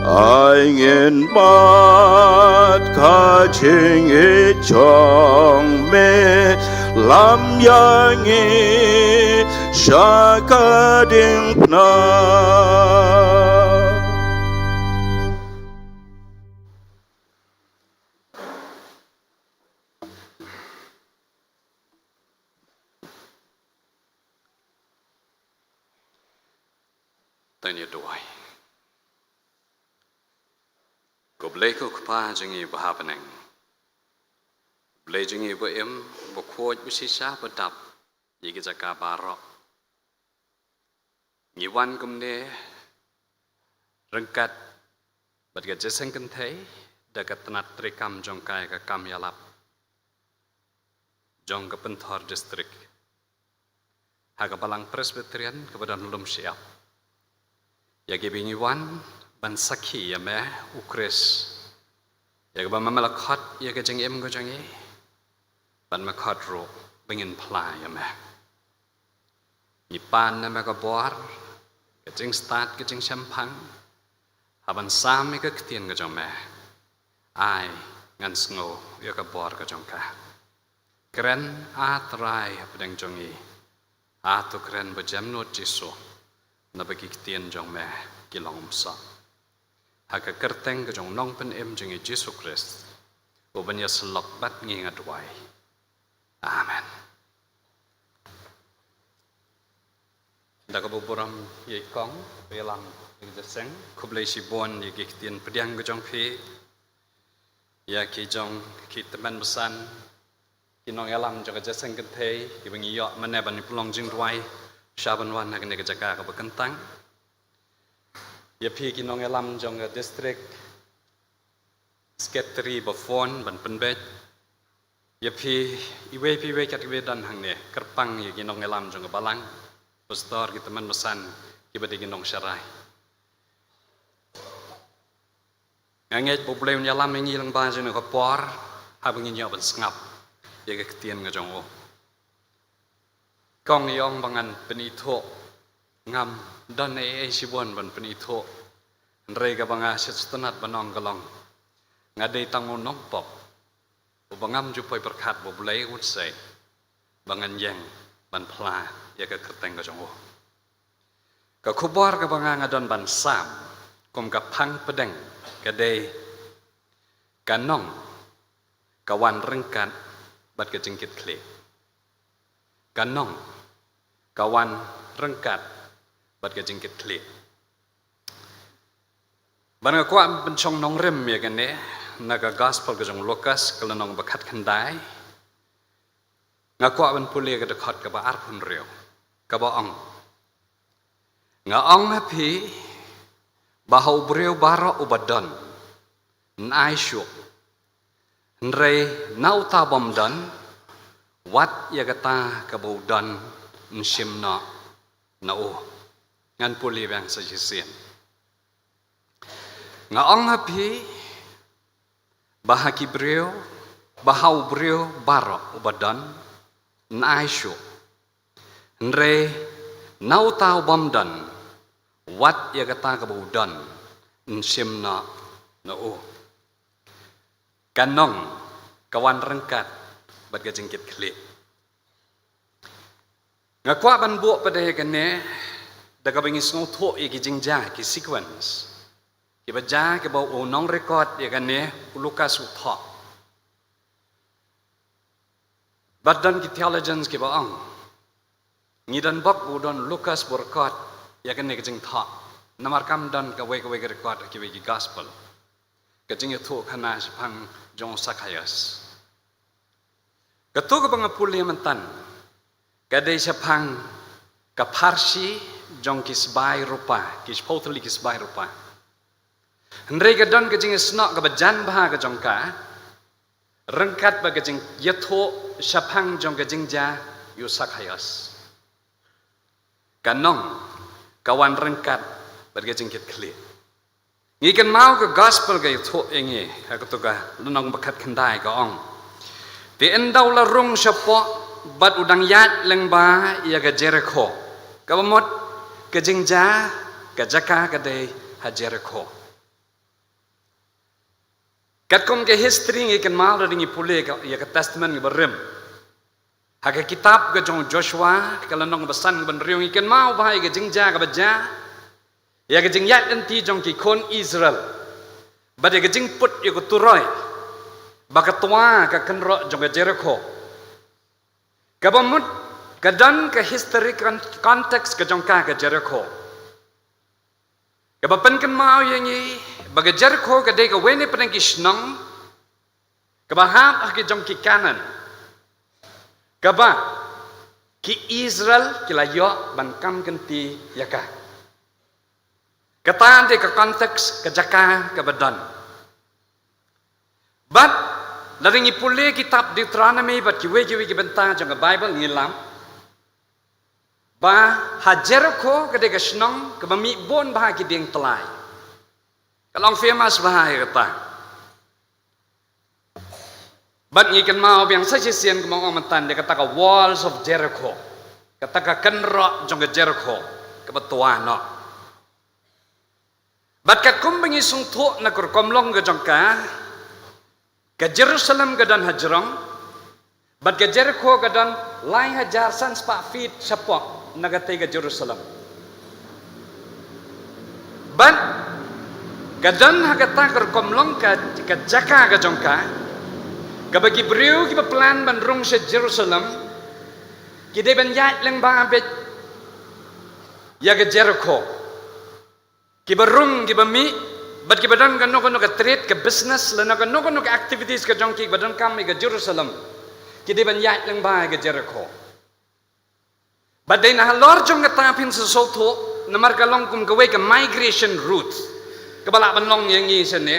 ai ngin mad ka jingïeit jong me, lam ïa ngi sha ka diengphna. To ngin ïa duwai. Ko Blei ko Kpa jong ngi ba ha bneng, Blei jong ngi ba im, ba khuid, ba shisha, ba dap ïa ki jaka baroh. Ngi wan kumne ryngkat bad ka Jingïaseng Kynthei da ka tnat treikam jong ka ïa ka kam ïalap jong ka Pynthor District ha ka Balang Presbyterian kaba don lum shyiap, ïa kiba ngi wan ban sakhi ïa me, U Khrist, ïa kaba me la khot ïa ka jingim ka jong ngi, bad me khot ruh ba ngin phla ïa me. Ngi pan na me ka bor, ka jingstad, ka jingshemphang, ha ban sam ïa ka ktien ka jong me. Ai ngan sngew ïa ka bor ka jong ka. Kren, A Trai, hapdeng jong ngi. A, to kren ba jemnud, Jisu, naba ki ktien jong me ki long umsop. Ha ka kyrteng ka jong u Nongpynim jong ngi, Jisu Khrist, uban ïasyllok bad ngi, nga duwai. Amen. Da kaba burom ïa i kong ba ïalam ïa ka jingïaseng, khublei shibun ïa ki ktien pdiang ka jong phi, ïa ki jong ki tymmen basan, ki nongïalam jong ka Jingïaseng Kynthei, kiba ngi ïoh mynne ban ïa pynlong jingduwai sha ban wan ha kane ka jaka kaba kyntang. Ïa phi ki nongïalam jong ka district, secretary ba phone ban pynbeit. Ïa phi iwei pa iwei kat kiba don hangne, kyrpang ïa ki nongïalam jong ka balang, pastor, ki tymmen basan, kiba dei ki nongsharai. Nga ngeit ba U Blei un ïalam ïa ngi lyngba jong kane ka por, haba ngin ïoh ban sngap ïa ka ktien ka jong u. Kong i ong ba ngan pynithuh, ngam don ei ei shibun ban pynithuh. Hynrei kaba nga sngewtynnat ban ong ka long, nga dei tang u nongpop uba ngam ju poi pyrkhat ba U Blei un sei ba ngan ïeng ban phla ïa ka kyrteng ka jong u. Ka khubor kaba nga, nga don ban sam kum ka phang pdeng ka dei: Ka nong ka wan ryngkat bad ka jingkitkhlieh. Ka nong ka wan ryngkat bad ka jingkitkhlieh. Bad nga kwah ban pynshong nongrim ïa kane na ka Gospel ka jong u Lukas, ka lynnong ba khatkhyndai. Nga kwah ban pule ka dkhot kaba arphew hynriew, kaba ong: Nga ong ha phi ba ha u briew baroh uba don, yn ai shuh. Hynrei na uta ubym don, wat ïa kata kaba u don yn shim noh na u. Ngan pule biang sa shisien. Nga ong ha phi ba ha ki briew, ba ha u briew baroh uba don, yn ai shuh. Hynrei na uta ubym don, wat ïa kata kaba u don yn shim noh na u. Ka nong ka wan ryngkat bad ka jingkitkhlieh. Nga kwah ban buh pat ïa kane da kaba ngi sngewthuh ïa ki jingjia, ki sequence, kiba jia, kiba u nongrecord ïa kane u Lukas u thoh. Bad don ki theologians kiba ong, ngi don bok u don Lukas ba record ïa kane ka jingthoh, namar kam don kawei kawei ka record ha kiwei ki Gospel, ka jingïathuhkhana shaphang jong u Sakhaios. Kato kaba nga pule mynta ka dei shaphang ka pharshi jong ki sbai rupa, ki shiphew tylli ki sbai rupa. Hynrei ka don ka jingïasnoh kaba jan bha ka jong ka ryngkat bad ka jingïathuh shaphang jong ka jingjia ïa u Sakhaios. Ka nong ka wan ryngkat bad ka jingkitkhlieh. Ngi kynmaw ka Gospel ka ïathuh ïa ngi ha kato ka lynnong ba khatkhyndai, ka ong: Te ynda u la rung shapoh, bad u dang ïaid lyngba ïa ka Jerikho. Kaba mut ka jingjia, ka jaka ka dei ha Jerikho. Katkum ka history ngi kynmaw lada ngi pule ka, ïa ka Testament kaba rim. Ha ka kitab ka jong Joshua, ka lynnong ba san, ka ba hynriew, ngi kynmaw ba ha ïa ka jingjia kaba jia, ïa ka jingïaid lynti jong ki khun Israel, bad ïa ka jingput ïa ka turoi ba ka twa ka kynroh jong ka Jerikho. Kaba mut ka don ka history con-, context ka jong ka, ka Jerikho. Kaba pynkynmaw ïa ngi ba ka Jerikho ka dei kawei na pdeng ki shnong kaba hap ha ki jong ki Kanaan, kaba ki Israel ki la ïoh ban kam kynti ïa ka. Kata dei ka context, ka jaka kaba don. Bad lada ngi pule kitab Deuteronomy bad kiwei kiwei ki bynta jong ka Bible ngi lam ba ha Jerikho ka dei ka shnong kaba mih bun bha ki dieng tlai. Ka long famous bha ïa kata. Bad ngi kynmaw biang sa shisien kumba ong mynta, dei kata ka walls of Jericho, kata ka kynroh jong ka Jerikho kaba twa noh. Bad katkum ba ngi sngewthuh na ka rukom long ka jong ka, ka Jerusalem ka don hajrong, bad ka Jerikho ka don lai hajar san spah feet shapoh na katei ka Jerusalem. Bad ka don ha kata ka rukom long ka, ka jaka ka jong ka, kaba ki briew kiba plan ban rung sha Jerusalem ki dei ban ïaid lyngba beit ïa ka Jerikho. Kiba rung, kiba mih, bad kiba don kano kano ka trade, ka business, lane kano kano ka activities ka jong ki, kiba donkam ïa ka Jerusalem, ki dei ban ïaid lyngba ïa ka Jerikho. Bad dei na halor jong kata phin sa sngewthuh, namar ka long kum kawei ka migration route kaba lah ban long ïa ngi shane,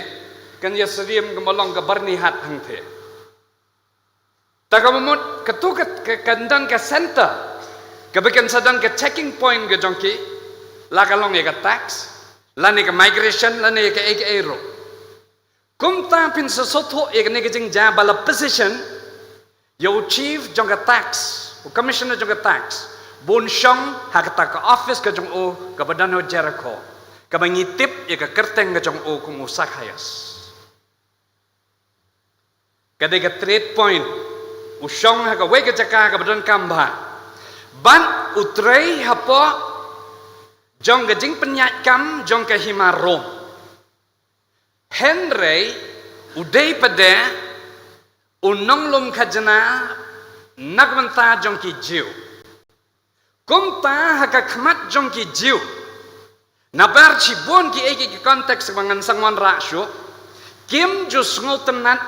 kan ïa syriem kumba long ka Byrnihat hangtei. Ta kaba mut katu ka, ka, kan don ka center kaba kan sa don ka checking point ka jong ki, la ka long ïa ka tax, lane ka migration, lane ïa kaei kaei ruh. Kumta phin sa sngewthuh ïa kane ka jingjia ba la position ïa u chief jong ka tax, u commissioner jong ka tax, ba un shong ha kata ka office ka jong u kaba don ha Jerikho, kaba ngi tip ïa ka kyrteng ka jong u kum u Sakhaios. Ka dei ka trade point, u shong ha kawei ka jaka kaba donkam bha, bad u trei hapoh jong ka jingpynïaid kam jong ka hima Rom. Hynrei u dei pat de u nonglum khajna na ka bynta jong ki Jiw. Kumta ha ka khmat jong ki Jiw, nabar shibun kiei kiei ki context ba ngan sngewthuh shuh, kim ju sngewtynnat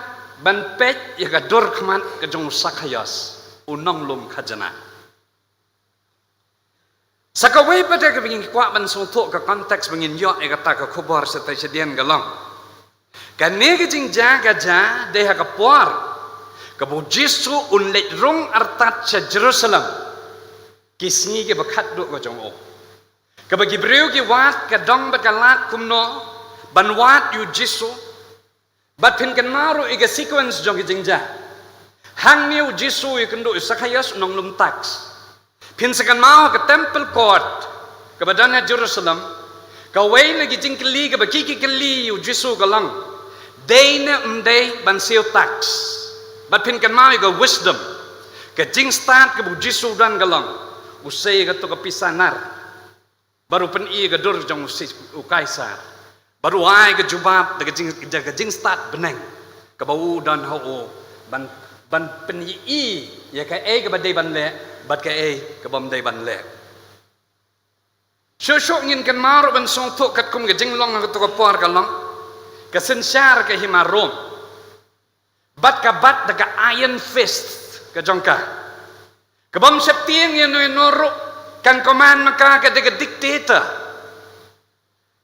ban peit ïa ka dur khmat ka jong u Sakhaios, u nonglum khajna. Sa kawei pat de kaba ngi kwah ban sngewthuh ka context ba ngin ïoh ïa kata ka khubor shatei shadien ka long, kane ka jingjia ka jia dei ha ka por kaba u Jisu un leit rung artat sha Jerusalem, ki sngi kiba khatduh ka jong u, kaba ki briew ki wad ka dong bad ka lad kumno ban wad ïa u Jisu. Bad phin kynmaw ruh ïa ka sequence jong ka jingjia. Hangne u Jisu u ïakynduh ïa u Sakhaios u nonglum tax. Phin sa kynmaw ha ka temple court kaba don ha Jerusalem, kawei na ki jingkylli kaba ki, ki kylli ïa u Jisu ka long, dei ne ym dei ban siew tax. Bad phin kynmaw ïa ka wisdom, ka jingstad kaba u Jisu u don ka long, u sei ïa kato ka pisa nar, bad u pyni ïa ka dur jong u si-, u Kaisar, bad u ai ka jubab da ka jing, da ka jingstad bneng kaba u don ha u ban, ban pyni ïa kaei kaba dei ban leh bad kaei kaba ym dei ban leh. Shuh shuh ngin kynmaw ruh ban sngewthuh katkum ka jinglong ha kato ka por ka long, ka synshar ka hima Rom, bad ka bat da ka iron fist ka jong ka, kaba ym sheptieng ïa uno uno ruh, kan command ma ka, ka dei ka dictator,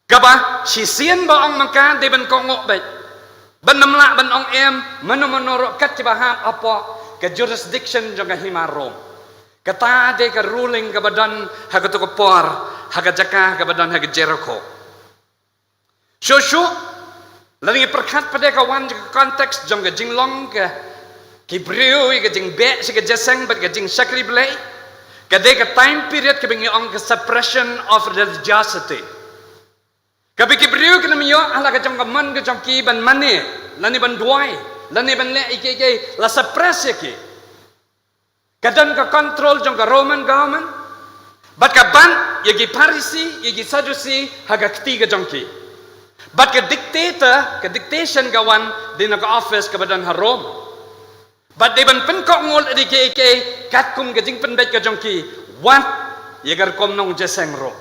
kaba shisien ba ong ma ka dei ban kohnguh beit, ban ym lah ban ong em mano mano ruh kat kiba hap hapoh ka jurisdiction jong ka hima Rom. Kata dei ka ruling kaba don ha kato ka por ha ka jaka kaba don ha ka Jerikho. Shuh shuh, lada ngi pyrkhat pat de ka wan jong ka context jong ka jinglong ka, Ki briew ïa ka jingbeh sha ka jingïaseng bad ka jingshakri Blei, ka dei ka time period kaba ngi ong ka suppression of religiosity. Kaba ki briew kin ym ïoh ha la ka jong ka mon ka jong ki ban mane, lane ban duwai, lane ban leh ïa kiei kiei, la suppress ïa ki. Ka don ka control jong ka Roman government bad ka ban ïa ki Pharisi, ïa ki Sadusi ha ka kti ka jong ki. Bad ka dictator, ka dictation ka wan dei na ka office kaba don ha Rome. Bad dei ban pynkohnguh ïa kiei kiei katkum ka jingpynbeit ka jong ki, wat ïa ka rukom nongjaseng ruh.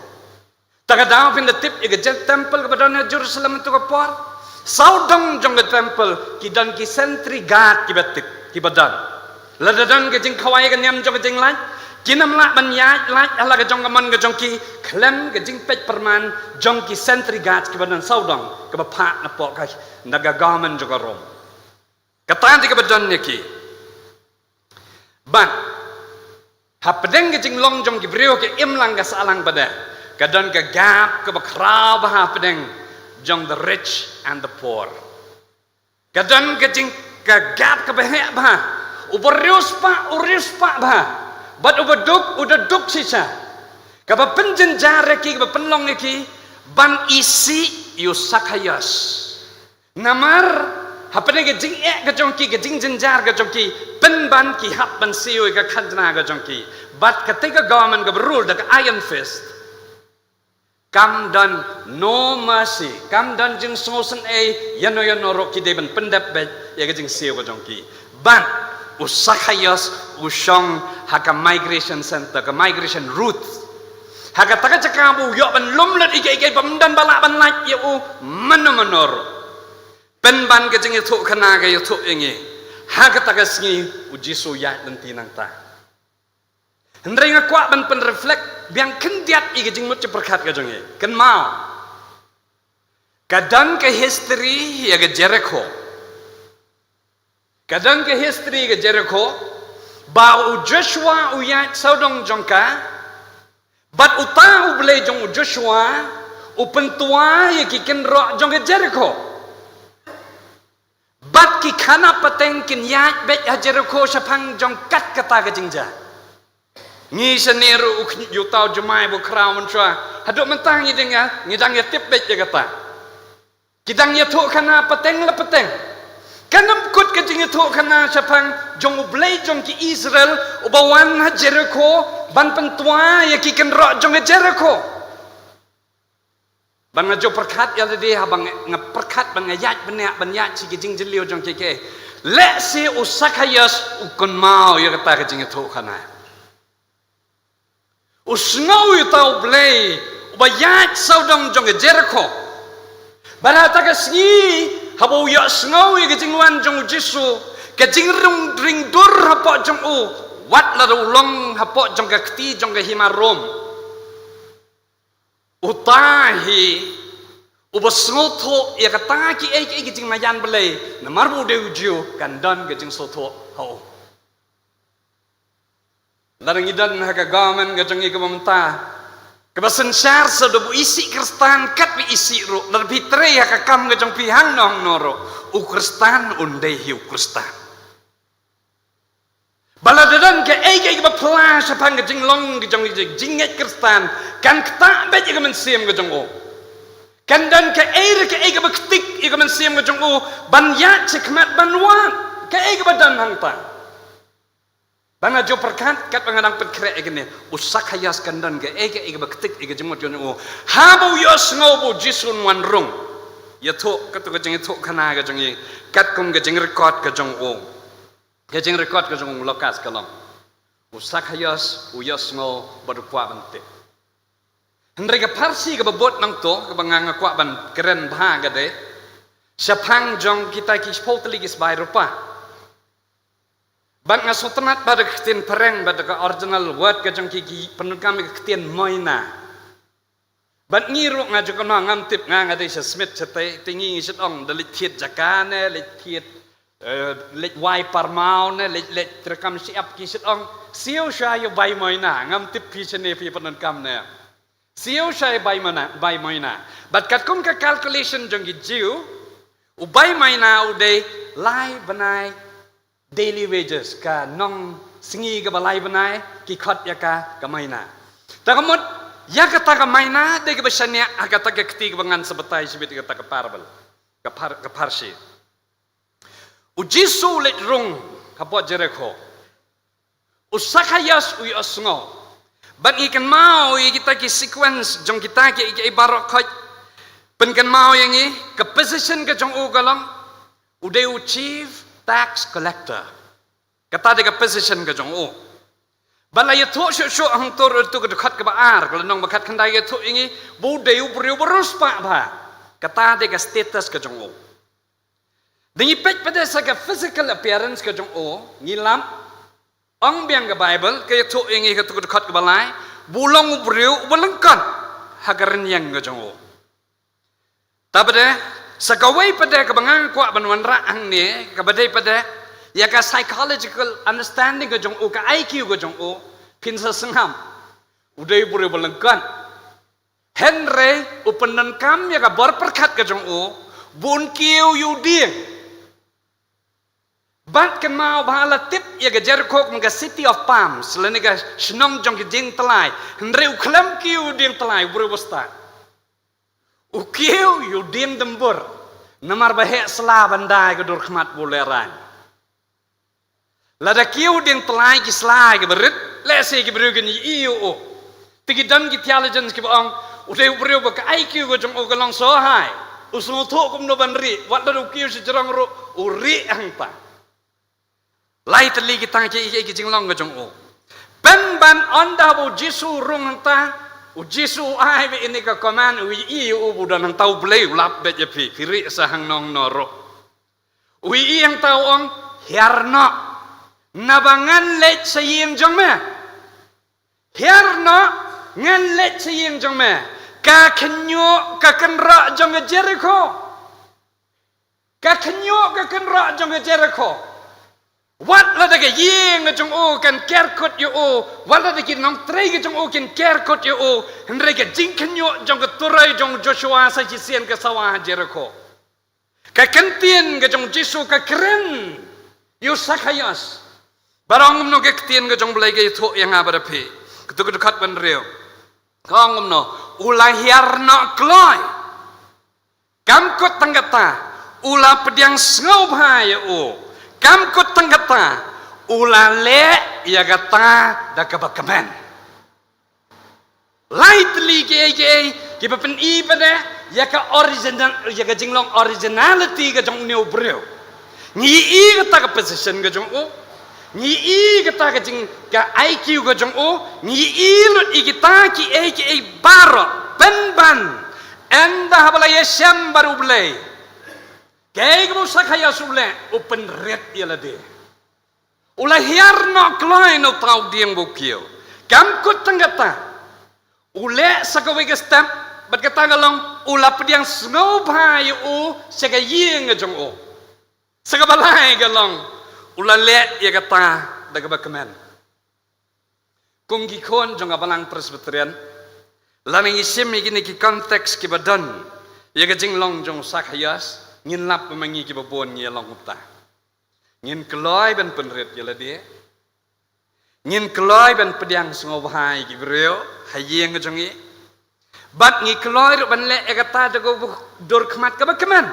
Ta ka daw phin da tip ïa ka jingïaid temple kaba don ha Jerusalem ha kato ka por. Sawdong jong ka temple ki don ki sentry guard kiba tip, kiba don. Lada don ka jingkhawai ka niam jong ka jinglait, kin ym lah ban ïaid lait ha la ka jong ka mon ka jong ki khlem ka jingpeit pyrman jong ki sentry guard kiba don sawdong, kaba phah na poh ka, na ka government jong ka Rome. Kata dei kaba don ïa ki. Bad hapdeng ka jinglong jong ki briew ka imlang ka sahlang pat, ka don ka gap kaba khraw bha hapdeng jong the rich and the poor. Ka don ka jing, ka gap kaba heh bha. Uba riewspah u riewspah bha, bad uba duk u da duk shisha. Kaba pynjynjar ïa ki, kaba pynlong ïa ki ban isih ïa u Sakhaios. Namar hapdeng ka jingeh ka jong ki, ka jingjynjar ka jong ki, pynban ki hap ban siew ïa ka khajna ka jong ki. Bad kata ka government kaba rule da ka iron fist, kam don no mercy, kam don jingsngewsynei ïano ïano ruh, ki dei ban pyndep beit ïa ka jingsiew ka jong ki. Bad u Sakhaios u shong ha ka migration center, ka migration route. Ha kata ka jaka ba u ïoh ban lum lut ïa kiei kiei, bym don ba lah ban lait ïa u mano mano ruh. Pynban ka jingïathuhkhana ka ïathuh ïa ngi, ha kata ka sngi u Jisu u ïaid lynti nangta. Hynrei nga kwah ban pynreflect biang khyndiat ïa ka jingmut jingpyrkhat ka jong ngi. Kynmaw, ka don ka history ïa ka Jericho. Ka don ka history ka Jericho, ba u Joshua u ïaid sawdong jong ka, bad uta U Blei jong u Joshua u pyntwa ïa ki kynroh jong ka Jericho. Bad ki khana pateng kin ïaid beit ha Jericho shaphang jong kat kata ka jingjia. Ngi shane ruh u khñiuh uta u jumai ba u khraw mynshuwa, haduh mynta ngi dang ïa, ngi dang ïatip beit ïa kata. Ki dang ïathuhkhana pateng la pateng. Kan ym kut ka jingïathuhkhana shaphang jong U Blei jong ki Israel uba wan ha Jericho ban pyntwa ïa ki kynroh jong ka Jericho. Ban nga ju pyrkhat ïa lade, haba nga pyrkhat ban nga ïaid bniah, ban ïaid sha ki jingjylliew jong kiei kiei. Lehse u Sakhaios u kynmaw ïa kata ka jingïathuhkhana. U sngew ïa uta U Blei uba ïaid sawdong jong ka Jericho. Bad ha kata ka sngi, haba u ïohsngew ïa ka jingwan jong u Jisu, ka jingrung ring dur hapoh jong u, wat lada u long hapoh jong ka kti jong ka hima Rom. Uta hi uba sngewthuh ïa kata kiei kiei ki jingmaïan Blei, namar ba u dei u Jiw, kan don ka jingsngewthuh ha u. Lada ngi don ha ka government ka jong ngi kaba mynta, kaba synshar sa da u isih Khristan katba isih ruh, lada phi trei ha ka kam ka jong phi hangno hangno ruh, u Khristan un dei hi u Khristan. Ba lada don kaei kaei kaba phylla shaphang ka jinglong ka jong ka jingngeit Khristan, kan ktah beit ïa ka mynsiem ka jong u. Kan don kaei re kaei kaba ktik ïa ka mynsiem ka jong u ban ïaid shakhmat ban wad kaei kaba don hangta. Ba nga ju pyrkhat katba nga dang pynkhreh ïa kane, u Sakhaios kan don kaei kaei kaba ktik ïa ka jingmut ka jong u haba u ïohsngew ba u Jisu un wan rung. Ïathuh katto ka jingïathuhkhana ka jong ngi katkum ka jingrecord ka jong u. Ka jingrecord ka jong u Lukas ka long, u Sakhaios u ïohsngew bad u kwah ban tip. Hynrei ka pharshi kaba bud nangto kaba nga, nga kwah ban kren bha ka dei shaphang jong kita ki shiphew tylli ki sbai rupa. Bad nga sngewtynnat bad ka ktien phareng bad ka original word ka jong ki, ki pyndonkam ïa ka ktien moina. Bad ngi ruh nga ju kynmaw, ngam tip, nga, nga dei sha Smit shatei, te ngi ngi shet ong da leit thied jaka ne, leit thied, eh, leit wai parmaw ne, leit, leit treikam shyiap ki shet ong. Siew sha ïa u bai moina, ngam tip phi shane phi pyndonkam ne. Siew sha ïa u bai moina, bai moina. Bad katkum ka calculation jong ki Jiw, u bai moina u dei lai bnai daily wages, ka nong sngi kaba lai bnai ki khot ïa ka ka maina. Te ka mut ïa kata ka maina dei kaba shaniah ha kata ka kti kaba ngan sa batai shibit ïa kata ka parable, ka par, ka parshi. U Jisu u leit rung hapoh Jerikho. U Sakhaios u ïohsngew. Bad ngi kynmaw ïa kita ki sequence jong kita ki, ki baroh khoit. Pynkynmaw ïa ngi ka position ka jong u ka long, u dei u chief tax collector. Kata dei ka position ka jong u. Bad la ïathuh shuh shuh hangto ruh tu ka dkhot kaba ar, ka lynnong ba khatkhyndai ïathuh ïa ngi ba u dei u briew ba riewspah bha. Kata dei ka status ka jong u. Da ngi peit pat de sa ka physical appearance ka jong u, ngi lap, ong biang ka Bible, ka ïathuh ïa ngi ha tu ka dkhot kaba lai, ba u long u briew uba lyngkot ha ka rynïeng ka jong u. Te pat de, sa kawei pat de kaba nga kwah ban wanrah hangne, kaba dei pat de ïa ka psychological understanding ka jong u, ka I Q ka jong u, phin sa sngap. U dei u briew uba lyngkot. Hynrei u pyndonkam ïa ka bor pyrkhat ka jong u, ba un kiew ïa u dieng. Bad kynmaw ba la tip ïa ka Jerikho kum ka city of palms, lane ka shnong jong ki diengtlai. Hynrei u khlem kiew ïa u diengtlai, u briew uba stad. U kiew ïa u dieng dymbur. Namar ba heh sla ban dai ka dur khmat ba u lehraiñ. Lada kiew diengtlai ki sla kiba rit, lehse ki briew kin ïohi ïa u. Te ki don ki theologians kiba ong, u dei u briew ba ka I Q ka jong u ka long so high. U sngewthuh kumno ban rieh, wat lada u kiew shajrong ruh, u rieh hangta. Lai tylli kita ki, ki, ki jinglong ka jong u. Pynban ynda ba u Jisu u rung hangta, u Jisu u ai beit ïa kane ka command, u ïohi ïa u ba u don hangta, u Blei u lap beit ïa phi, phi rieh sa hangno hangno ruh. U ïohi hangta u ong, hiar noh. Naba ngan leit sha ïing jong me. Hiar noh, ngan leit sha ïing jong me. Ka khynñiuh ka kynroh jong ka Jerikho. Ka khynñiuh ka kynroh jong ka Jerikho. Wat lada ka ïing ka jong u kan ker kut ïa u, wat lada ki nongtrei ka jong u kin ker kut ïa u, hynrei ka jingkhynñiuh jong ka turoi jong u Joshua sa shisien ka sawa ha Jerikho. Ka ktien ka jong u Jisu ka kren ïa u Sakhaios. Bad ong kumno ka ktien ka jong u Blei ka ïathuh ïa nga bad ïa phi. Katu ka dkhot ba hynriew. Ka ong kumno, u la hiar noh kloi. Kam kut tang kata, u la pdiang sngewbha ïa u. Kam kut tang kata, u la leh ïa kata da kaba kmen. Lai tylli kiei kiei kiba pyni pat de ïa ka original, ïa ka jinglong originality ka jong une u briew. Ngi ïohi kata ka position ka jong u. Ngi ïohi kata ka jing, ka I Q ka jong u. Ngi ïohi lut ïa kita kiei kiei baroh. Pynban, ynda haba la ïashem bad u Blei, kaei kaba u Sakhaios u leh, u pynrit ïa lade. U la hiar noh kloi na uta u dieng ba u kiew. Kam kut tang kata, u leh sa kawei ka step, bad kata ka long, u la pdiang sngewbha ïa u sha ka ïing ka jong u. Sa kaba lai ka long, u la leh ïa kata da kaba kmen. Kum ki khun jong ka Balang Presbyterian, lada ngi shim ïa kine ki context kiba don ïa ka jinglong jong u Sakhaios, ngin lap ba ma ngi kiba bun ngi ïa long kumta. Ngin kloi ban pynrit ïa lade. Ngin kloi ban pdiang sngewbha ïa ki briew ha ïing jong ngi. Bad ngi kloi ruh ban leh ïa kata da ka dur khmat kaba kmen.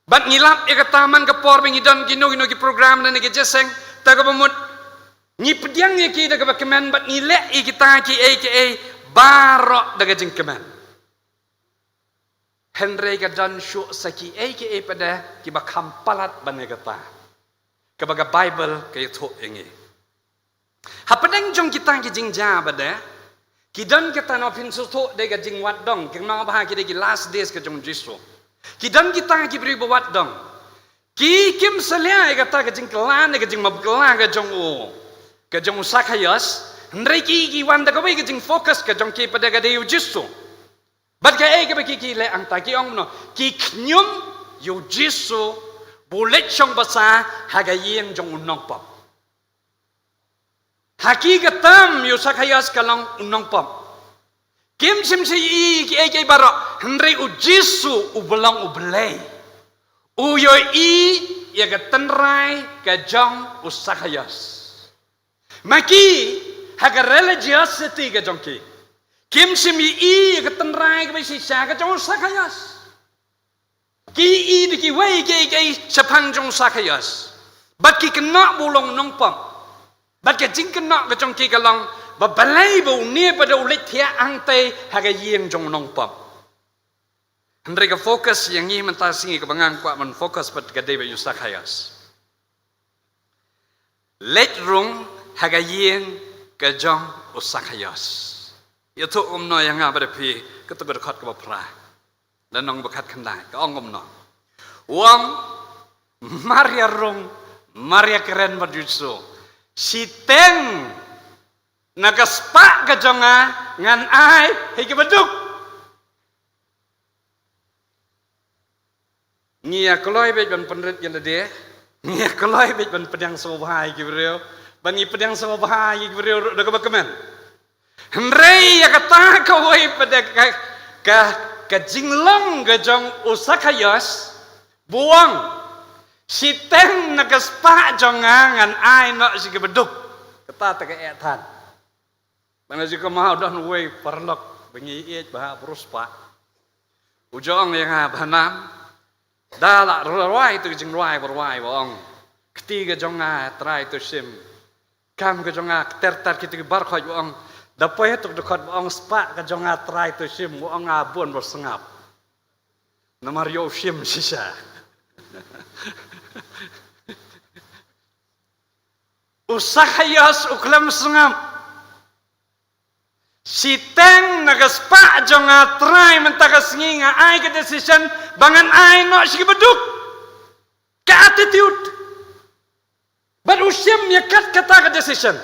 Bad ngi lap ïa kata man ka por ba ngi don kino kino ki program lane ki jingïaseng, te kaba mut ngi pdiang ïa ki da kaba kmen bad ngi leh ïa kita kiei kiei baroh da ka jingkmen. Hynrei ka don shuh sa kiei kiei pat de kiba kham palat ban ïa kata. Kaba ka Bible ka ïathuh ïa ngi. Hapdeng jong kita ki jingjia pat de, ki don kita, na phin sngewthuh, dei ka jingwad dong, kynmaw ba ha ki dei ki last days ka jong u Jisu. Ki don kita ki briew ba wad dong. Ki kim salia ïa kata ka jingkylla ne ka jingmapkylla ka jong u, ka jong u Sakhaios, hynrei ki, ki wan da kawei ka jingfocus ka jong ki pat de ka dei u Jisu. Bad kaei kaba ki, ki leh hangta, ki ong kumno, ki khñium ïa u Jisu ba u leit shong basa ha ka ïing jong u nongpop. Ha ki ka term ïa u Sakhaios ka long u nongpop. Kim shym shym ïohi kiei kiei baroh, hynrei u Jisu uba long u Blei, U ïohi ïa ka tynrai ka jong u Sakhaios. Ma ki, ha ka religiosity ka jong ki, kim shym ïohi ïa ka tynrai kaba shisha ka jong u Sakhaios. Ki ïohi da kiwei kiei kiei shaphang jong u Sakhaios. Bad ki kynnoh ba u long u nongpop. Bad ka jingkynnoh ka jong ki ka long ba balei ba une pat u leit thiah hangtei ha ka ïing jong u nongpop. Hynrei ka focus ïa ngi mynta ka sngi kaba nga kwah ban focus pat ka dei ba ïa u Sakhaios. Leit rung ha ka ïing ka jong u Sakhaios. Ïathuh kumno ïa nga bad ïa phi, katto ka dkhot kaba phra, lynnong ba khatkhyndai, ka ong kumno. U ong, mar ïa rung, mar ïa kren bad u Jisu, shiteng na ka spah ka jong nga ngan ai ha kiba duk. Ngi ïa kloi beit ban pynrit ïa lade. Ngi ïa kloi beit ban pdiang sngewbha ïa ki briew. Ban ngi pdiang sngewbha ïa ki briew ruh da kaba kmen. Hynrei ïa kata kawei pat ka, ka, ka jinglong ka jong u Sakhaios, ba u ong, shiteng na ka spah jong nga ngan ai noh sha kiba duk. Kata te ka eh than. Ban ïa ju kynmaw don uwei u paralok ba ngi ïeit bha, briew spah. U ju ong ïa nga, Bah Nam, da lah rwai tu ka jingrwai ba rwai, ba ong, kti ka jong nga Trai to shim. Kam ka jong nga ter ter kito ki bar khoit, ba ong. Da poi tu ka dkhot ba ong spah ka jong nga Trai to shim, ba ong, nga bun ba sngap. Namar ïoh shim shisha. U Sakhaios u khlem sngap. Shiteng na ka spah jong nga Trai, mynta ka sngi nga ai ka decision ba ngan ai noh sha kiba duk. Ka attitude. Bad u shim ïa kat kata ka decision.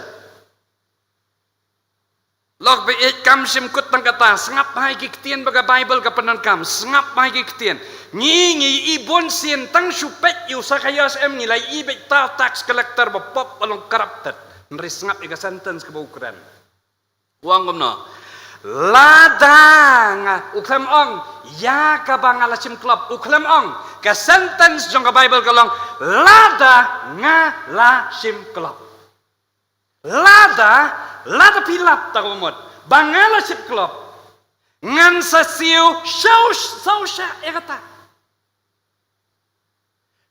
Lok ba ïeit, kam shym kut tang kata, sngap bha ïa ki ktien ba ka Baibl ka pyndonkam, sngap bha ïa ki ktien. Ngi, ngi ïohi bun sien tang shu peit ïa u Sakhaios em, ngi la ïohi beit ta u tax collector ba pop ba long corrupted. Hynrei sngap ïa ka sentence kaba u kren. U ong kumno. Lada nga, u khlem ong ïa kaba nga la shim klop, u khlem ong, ka sentence jong ka Baibl ka long, lada nga la shim klop. Lada, lada phi lap, ta ka mut ba nga la shim klop, ngan sa siew saw, saw shah ïa kata.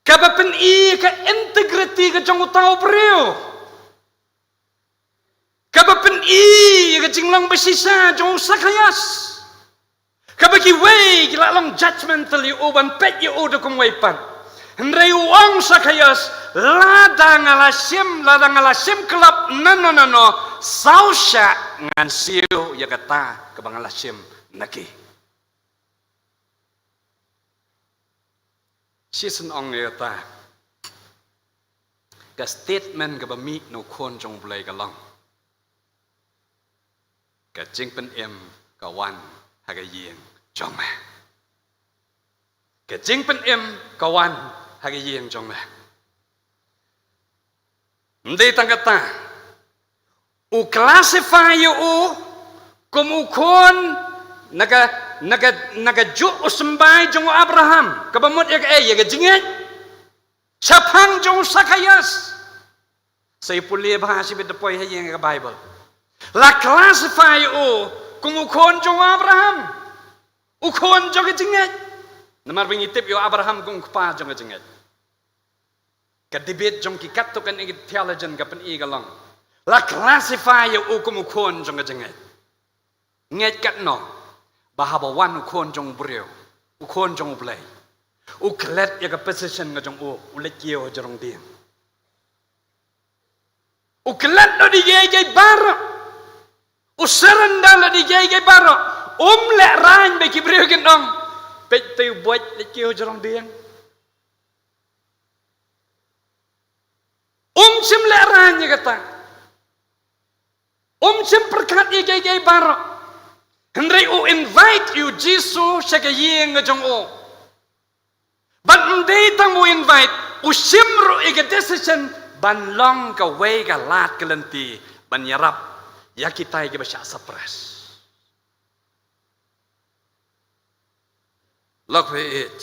Kaba pyni ka integrity ka jong uta u briew. Kaba pyni ka jinglong ba shisha jong u Sakhaios. Kaba kiwei ki la long judgmental ïa u, ban peit ïa u da kumwei pat. Hynrei u ong Sakhaios, lada nga la shim, lada nga la shim klop nano nano, saw shah ngan siew ïa kata kaba nga la shim na ki. Shisien ong ïa kata, ka statement kaba mih na u Khun jong U Blei ka long, ka jingpynim ka wan ha ka ïing jong me. Ka jingpynim ka wan ha ka ïing jong me. Ym dei tang kata, u classify ïa u kum u khun na ka, na ka, na kajuh u symbai jong u Abraham, kaba mut ïa kaei, ïa ka jingngeit shaphang jong u Sakhaios. Sa ïa pule bha shibit, da poi ha ïing ka Baibl. La classify ïa u kum u khun jong u Abraham, u khun jong ka jingngeit. Namar ba ngi tip ïa u Abraham kum u kpa jong ka jingngeit. Ka debate jong ki katto katne ki theologian ka pyni ka long, la classify ïa u kum u khun jong ka jingngeit. Ngeit katno ba haba wan u Khun jong u briew, u Khun jong U Blei, u klet ïa ka position ka jong u, u leit kiew ha jrong dieng. U klet noh da kiei kiei baroh. U surrender noh da kiei kiei baroh. Um lehraiñ ba ki briew kin ong, peit te u buit leit kiew ha jrong dieng. Um shym lehraiñ ïa kata. Um shym pyrkhat ïa kiei kiei baroh. Hynrei u invite ïa u Jisu sha ka ïing ka jong u. Bad ym dei tang u invite, u shim ruh ïa ka decision ban long kawei ka lad ka lynti ban ïarap ïa kitai kiba shah suppress. Lok phi ïeit.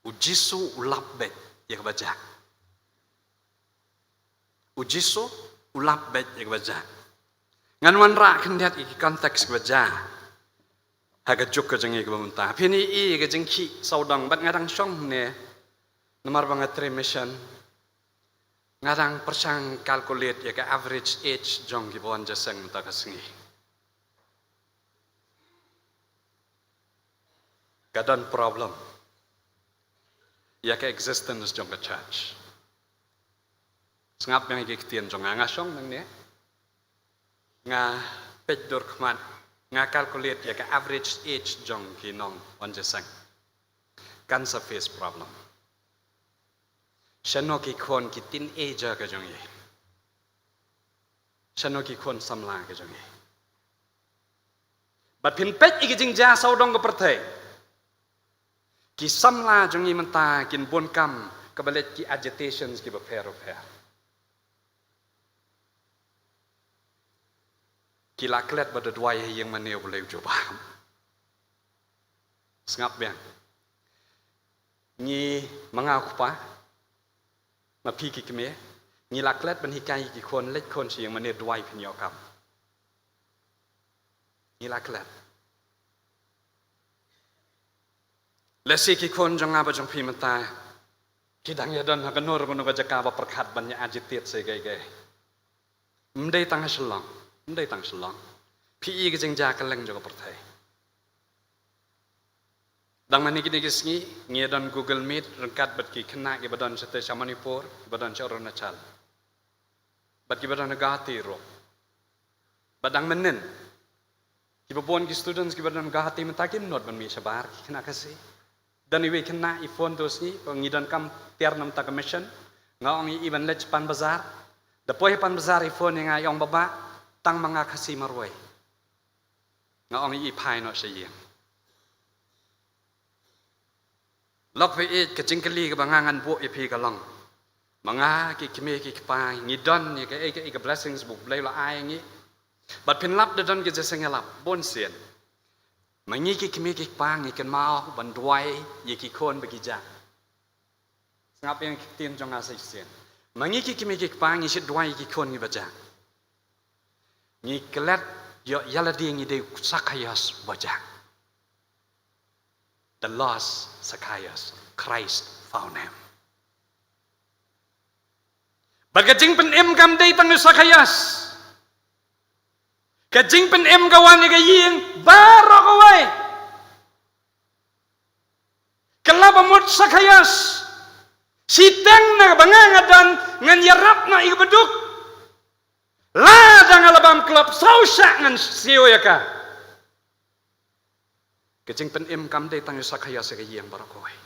U Jisu u lap beit ïa kaba jah. U Jisu u lap beit ïa kaba jah. Ngan wanrah khyndiat ïa ki context kiba jah ha ka juk ka jong ngi kaba mynta. Phin ïohi ïa ka jingkhih sawdong bad nga dang shong ne, namar ba nga trei mission. Nga dang pyrshang calculate ïa ka average age jong kiba wan jingïaseng mynta ka sngi. Ka don problem ïa ka existence jong ka church. Sngap biang ïa ki ktien jong nga, nga shong nangne, nga peit dur khmat, nga calculate ïa ka average age jong ki nongwan jingïaseng. Kan sa face problem. Shano ki khun ki teenager ka jong ngi? Shano ki khun samla ka jong ngi? Bad phin peit ïa ki jingjia sawdong ka pyrthei. Ki samla jong ngi mynta kin bun kam kaba leit ki agitations kiba pher bapher. Ki la klet ba da duwai ha ïing mane U Blei u jubab. Sngap biang. Ngi, ma nga u kpa, ma phi ki kmie, ngi la klet ban hikai ki khun, leit khun sha ïing mane, duwai phin ïoh kam. Ngi la klet. Lehse ki khun jong nga bad jong phi mynta ki dang ïa don ha kano kano ka jaka ba pyrkhat ban ïa agitate sa kaei kaei. Ym dei tang ha Shillong, ym dei tang Shillong. Phi i ka jingjia kylleng jong ka pyrthei. Dang mynne kine ki sngi ngi don Google Meet ryngkat bad ki khynnah kiba don shatei sha Manipur, kiba don sha Arunachal, bad kiba don ha Guwahati ruh. Bad dang mynnin kiba bun ki students kiba don Guwahati mynta kim nud ban mih shabar, ki khynnah Khasi. Don iwei i khynnah i phone to sngi, ngi donkam tiar na bynta ka mission. Nga ong ïa i ban leit sha Panbazar. Da poi ha Panbazar i phone ïa nga, i ong, "Baba, tang ma nga Khasi marwei." Nga ong ïa i, "Phai noh sha ïing." Lok phi ïeit, ka jingkylli kaba nga ngan buh ïa phi ka long, ma nga, ki kmie ki kpa, ngi don ïa kaei kaei ka blessings ba U Blei u la ai ïa ngi? Bad phin lap da don ki jingïalap bunsien. Ma ngi ki kmie ki kpa ngi kynmaw ban duwai ïa ki khun ba ki jah? Sngap ïa ki ktien jong nga sa shisien. Ma ngi ki kmie ki kpa ngi shu duwai ïa ki khun ngi ba jah? Ngi klet ïoh ïa lade ngi dei u Zacchaeus ba jah. The lost Zacchaeus, Christ found him. Bad ka jingpynim kam dei tang u Zacchaeus. Ka jingpynim ka wan ïa ka ïing baroh kawei. Ka la ba mut Zacchaeus, shiteng na kaba nga nga don ngan ïarap noh ïa kaba duk. Lada nga la bam klop saw shah ngan siew ïa ka. Ka jingpynim kam dei tang ïa u Zacchaeus, ïa ka ïing baroh kawei.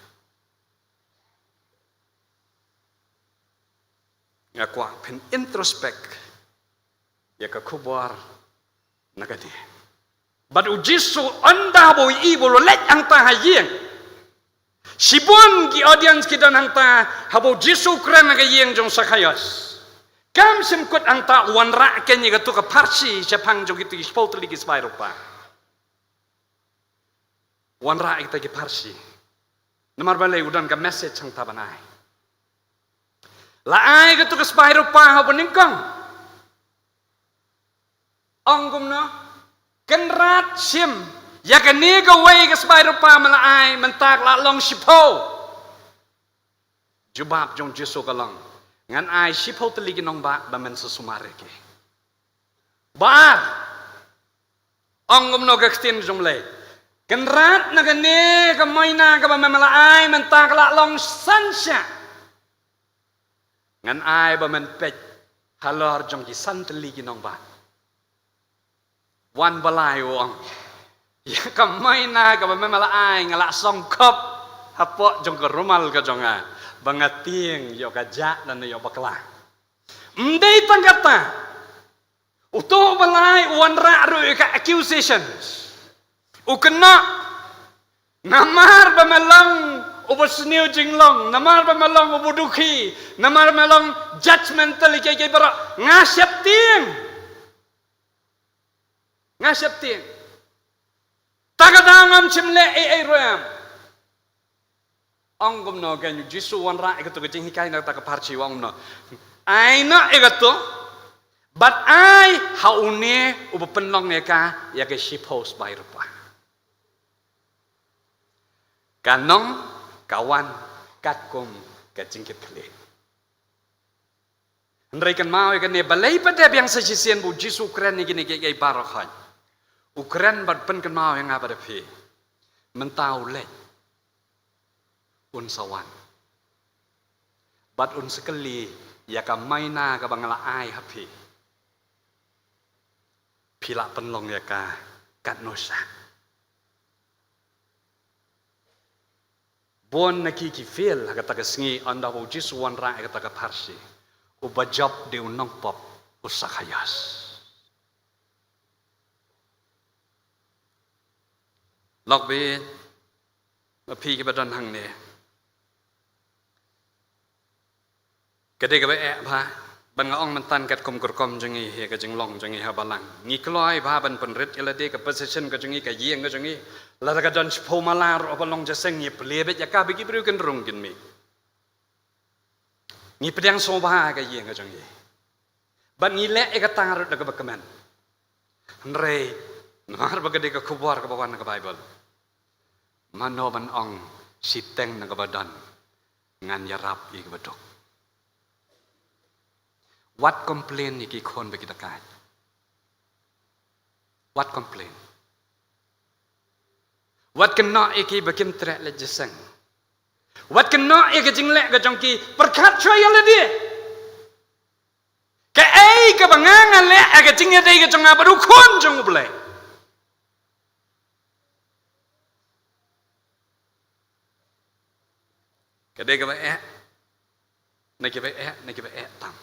Nga kwah phin introspect ïa ka khubor na kane. Bad u Jisu ynda ba u i ba u leit hangta ha ïing, shibun ki audience ki don hangta haba u Jisu u kren ha ka ïing jong u Zacchaeus. Kam shym kut hangta, u wanrah keiñ ïa kato ka pharshi shaphang jong kito ki shiphew tylli ki spah rupa. Wanrah ïa kita ki pharshi. Namar balei? U don ka message hangta ban ai. La ai kato ka spah rupa ha uba nyngkong. Ong kumno? Kynrad, shim, ïa kane kawei ka spah rupa me la ai, mynta ka la long shiphew. Jubab jong u Jisu ka long, ngan ai shiphew tylli ki nongbah ba men sa sumar ïa ki. Ba ar, ong kumno ka ktien jong U Blei? Kynrad, na kane ka moina kaba me la ai, mynta ka la long san shah. Ngan ai ba men peit halor jong ki san tylli ki nongbah. Wan ba lai, u ong, ïa ka moina kaba me la ai nga la song khop hapoh jong ka rumal ka jong nga ba nga tieng ïoh ka jah lane ïoh bakla. Ym dei tang kata, uto uba lai u wanrah ruh ïa ka accusations. U kynnoh, namar ba me long uba sniew jinglong, namar ba me long uba dukhi, namar ba me long judgmental ïa kiei kiei baroh, nga sheptieng. Nga sheptieng. Ta ka daw ngam shym leh ei ei ruh em. Ong kumno kein, u Jisu u wanrah ïa kato ka jinghikai na kata ka pharshi, u ong kumno? Ai noh ïa kato, bad ai ha une uba pynlong ïa ka ïa ka shiphew spah rupiah. Ka nong ka wan katkum ka jingkitkhlieh. Hynrei kynmaw ïa kane, balei pat de biang sa shisien ba u Jisu u kren ïa kine kiei kiei baroh khoit? U kren ban pynkynmaw ïa nga bad ïa phi. Mynta u leit, un sa wan, bad un sa kylli ïa ka maina kaba nga la ai ha phi. Phi lah pynlong ïa ka katno shah? Bun na ki ki fail ha kata ka sngi, ynda ba u Jisu u wanrah ïa kata ka pharshi. Uba jop dei u nongpop, u Sakhaios. Lok baieit, ma phi kiba don hangne, ka dei kaba eh bha, bad nga ong mynta katkum ka rukom jong ngi, ïa ka jinglong jong ngi ha balang, ngi kloi bha ban pynrit ïa lade, ka position ka jong ngi, ka ïing ka jong ngi. Lada ka don shiphew mala ruh haba long jingïaseng, ngi plie beit ïa ka, ba ki briew kin rung kin mih. Ngi pdiang sngewbha ïa ka ïing ka jong ngi, bad ngi leh ïa kata ruh da kaba kmen. Hynrei namar ba ka dei ka khubor kaba wan na ka Baibl, mano ban ong, shiteng na kaba don ngan ïarap ïa kaba duk. Wat complain ïa ki khun bad ki dakaid. Wat complain. Wat kynnoh ïa ki ba kim treh leit jingïaseng. Wat kynnoh ïa ka jingleh ka jong ki, pyrkhat shuwa ïa lade. Kaei kaba nga nga leh ha ka jingïadei ka jong nga bad u Khun jong U Blei? Ka dei kaba eh, na kiba eh, na kiba eh tam.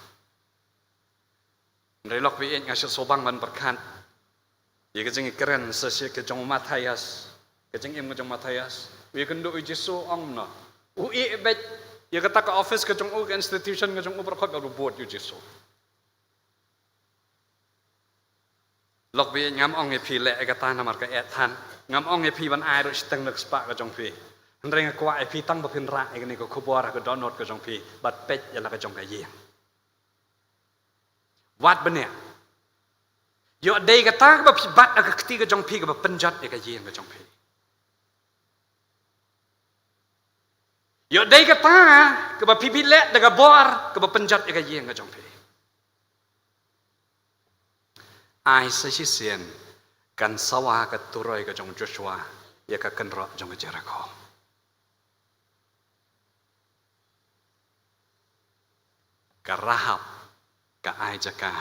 Hynrei lok baieit, nga shu sngewbang ban pyrkhat ïa ka jingkren sa shisien ka jong u Mathaios, ka jingim ka jong u Mathaios. U ïakynduh ïa u Jisu, ong kumno? U ïeh beit ïa kata ka office ka jong u, ka institution ka jong u, baroh khoit bad u bud ïa u Jisu. Lok baieit, ngam ong ïa phi leh ïa kata namar ka eh than. Ngam ong ïa phi ban ai ruh shiteng na ka spah ka jong phi. Hynrei nga kwah ïa phi tang ba phin rah ïa kane ka khubor ha ka dohnud ka jong phi, bad peit ïa la ka jong ka ïing. Wat bniah. Ïoh dei kata kaba phi bat ha ka kti ka jong phi kaba pynjot ïa ka ïing ka jong phi. Ïoh dei kata kaba phi, phi leh da ka bor kaba pynjot ïa ka ïing ka jong phi. Ai sa shisien kan sawa ka turoi ka jong u Joshua ïa ka kynroh jong ka Jerikho. Ka Rahab ka ai jaka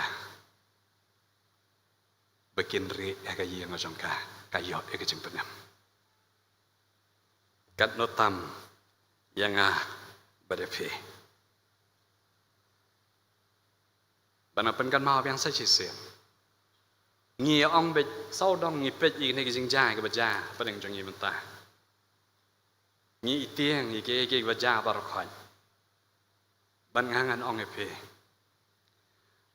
ba kin rieh ïa ka ïing ka jong ka, ka ïoh ïa ka jingpynim. Katno tam ïa nga bad ïa phi? Ban pynkynmaw biang sa shisien. Ngi ong beit sawdong ngi peit ïa kine ki jingjia kiba jia hapdeng jong ngi mynta. Ngi ïa tieng ïa kiei kiei kiba jia baroh khoit. Bad nga ngan ong ïa phi,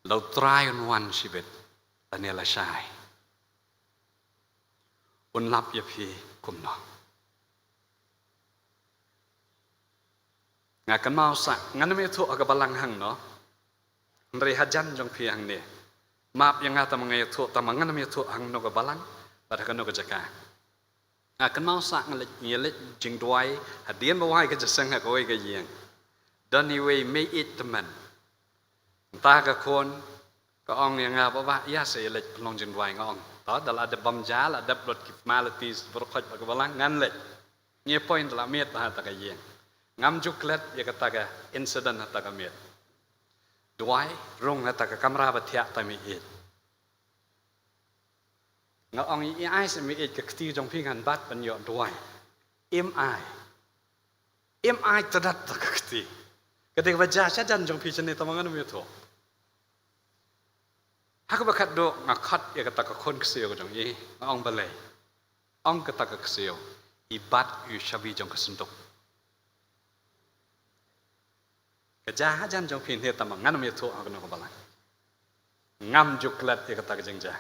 la U Trai un wan shibit lane lashai, un lap ïa phi kumno? Nga kynmaw sa ngan ym ïathuh ha ka balang hangno. Hynrei hajan jong phi hangne, map ïa nga tang ba nga ïathuh, tang ba ngan ym ïathuh hangno ka balang bad ha kano ka jaka. Nga kynmaw sa nga leit, nga leit jingduwai hadien ba wai ka jingïaseng ha kawei ka ïing. Don iwei i meiieit tymmen. Mynta ka khun ka ong ïa nga, "Bah, bah, ïa sa ïa leit pynlong jingduwai," nga ong. "To, da la dep bam ja, la dep lut ki formalities baroh khoit bad ka balang, ngan leit." Ngi appoint, la miet ha kata ka ïing. Ngam ju klet ïa kata ka incident ha kata ka miet. Duwai rung ha kata ka kamra ba thiah tam i ïeit. Nga ong, "I ai sa i meiieit, ka kti jong phi ngan bat ban ïoh duwai." Im ai. Im ai tang da kata ka kti. Ka dei kaba jia shajan jong phi shane, tang ba ngan ym ïathuh. Ha kaba khatduh nga khot ïa kata ka khun ksiew ka jong i, nga ong, "Balei?" Ong kata ka ksiew, "I bat ïa u shabi jong ka synduk." Ka jia hajan jong phi ne, tang ba ngan ym ïathuh ha kano ka balang. Ngam ju klet ïa kata ka jingjia.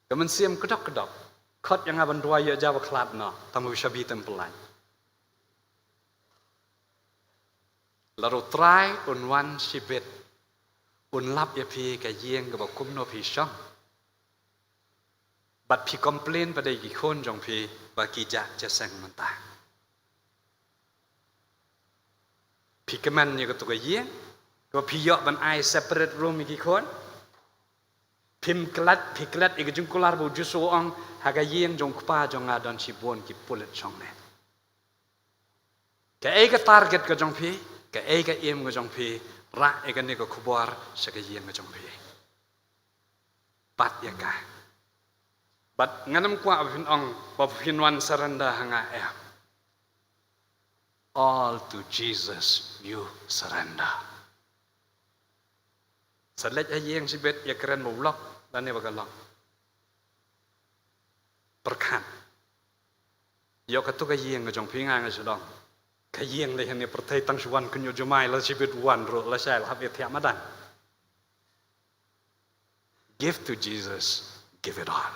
Ka mynsiem kdok kdok. Khot ïa nga ban duwai ïa ja ba khlad noh, tang ba shabi tang pynlait. Lada U Trai un wan shibit, un lap ïa phi ka ïing kaba kumno phi shong. Bad phi complain pat ïa ki khun jong phi ba ki jah jingïaseng mynta. Phi kmen ïa katu ka ïing, kaba phi ïoh ban ai separate room ïa ki khun. Phim klet, phi klet ïa ka jingkular ba u Jisu u ong, ha ka ïing jong Kpa jong nga don shibun ki pulit shongneng. Kaei ka target ka jong phi, kaei ka aim ka jong phi, rah ïa kane ka khubor sha ka ïing ka jong phi. Bat ïa ka. Bad ngan ym kwah ba phin ong, ba phin wan surrender ha nga, em. All to Jesus you surrender. Sa leit ha ïing shibit, ïakren ba u lok lane ba ka lok. Pyrkhat. Ïoh katu ka ïing ka jong phi, nga nga shu dong. Ka ïing lei hangne pyrthei tang shu wan kynjoh jumai, la shibit wan ruh, lashai la hap ïathiah madan. Give to Jesus, give it all.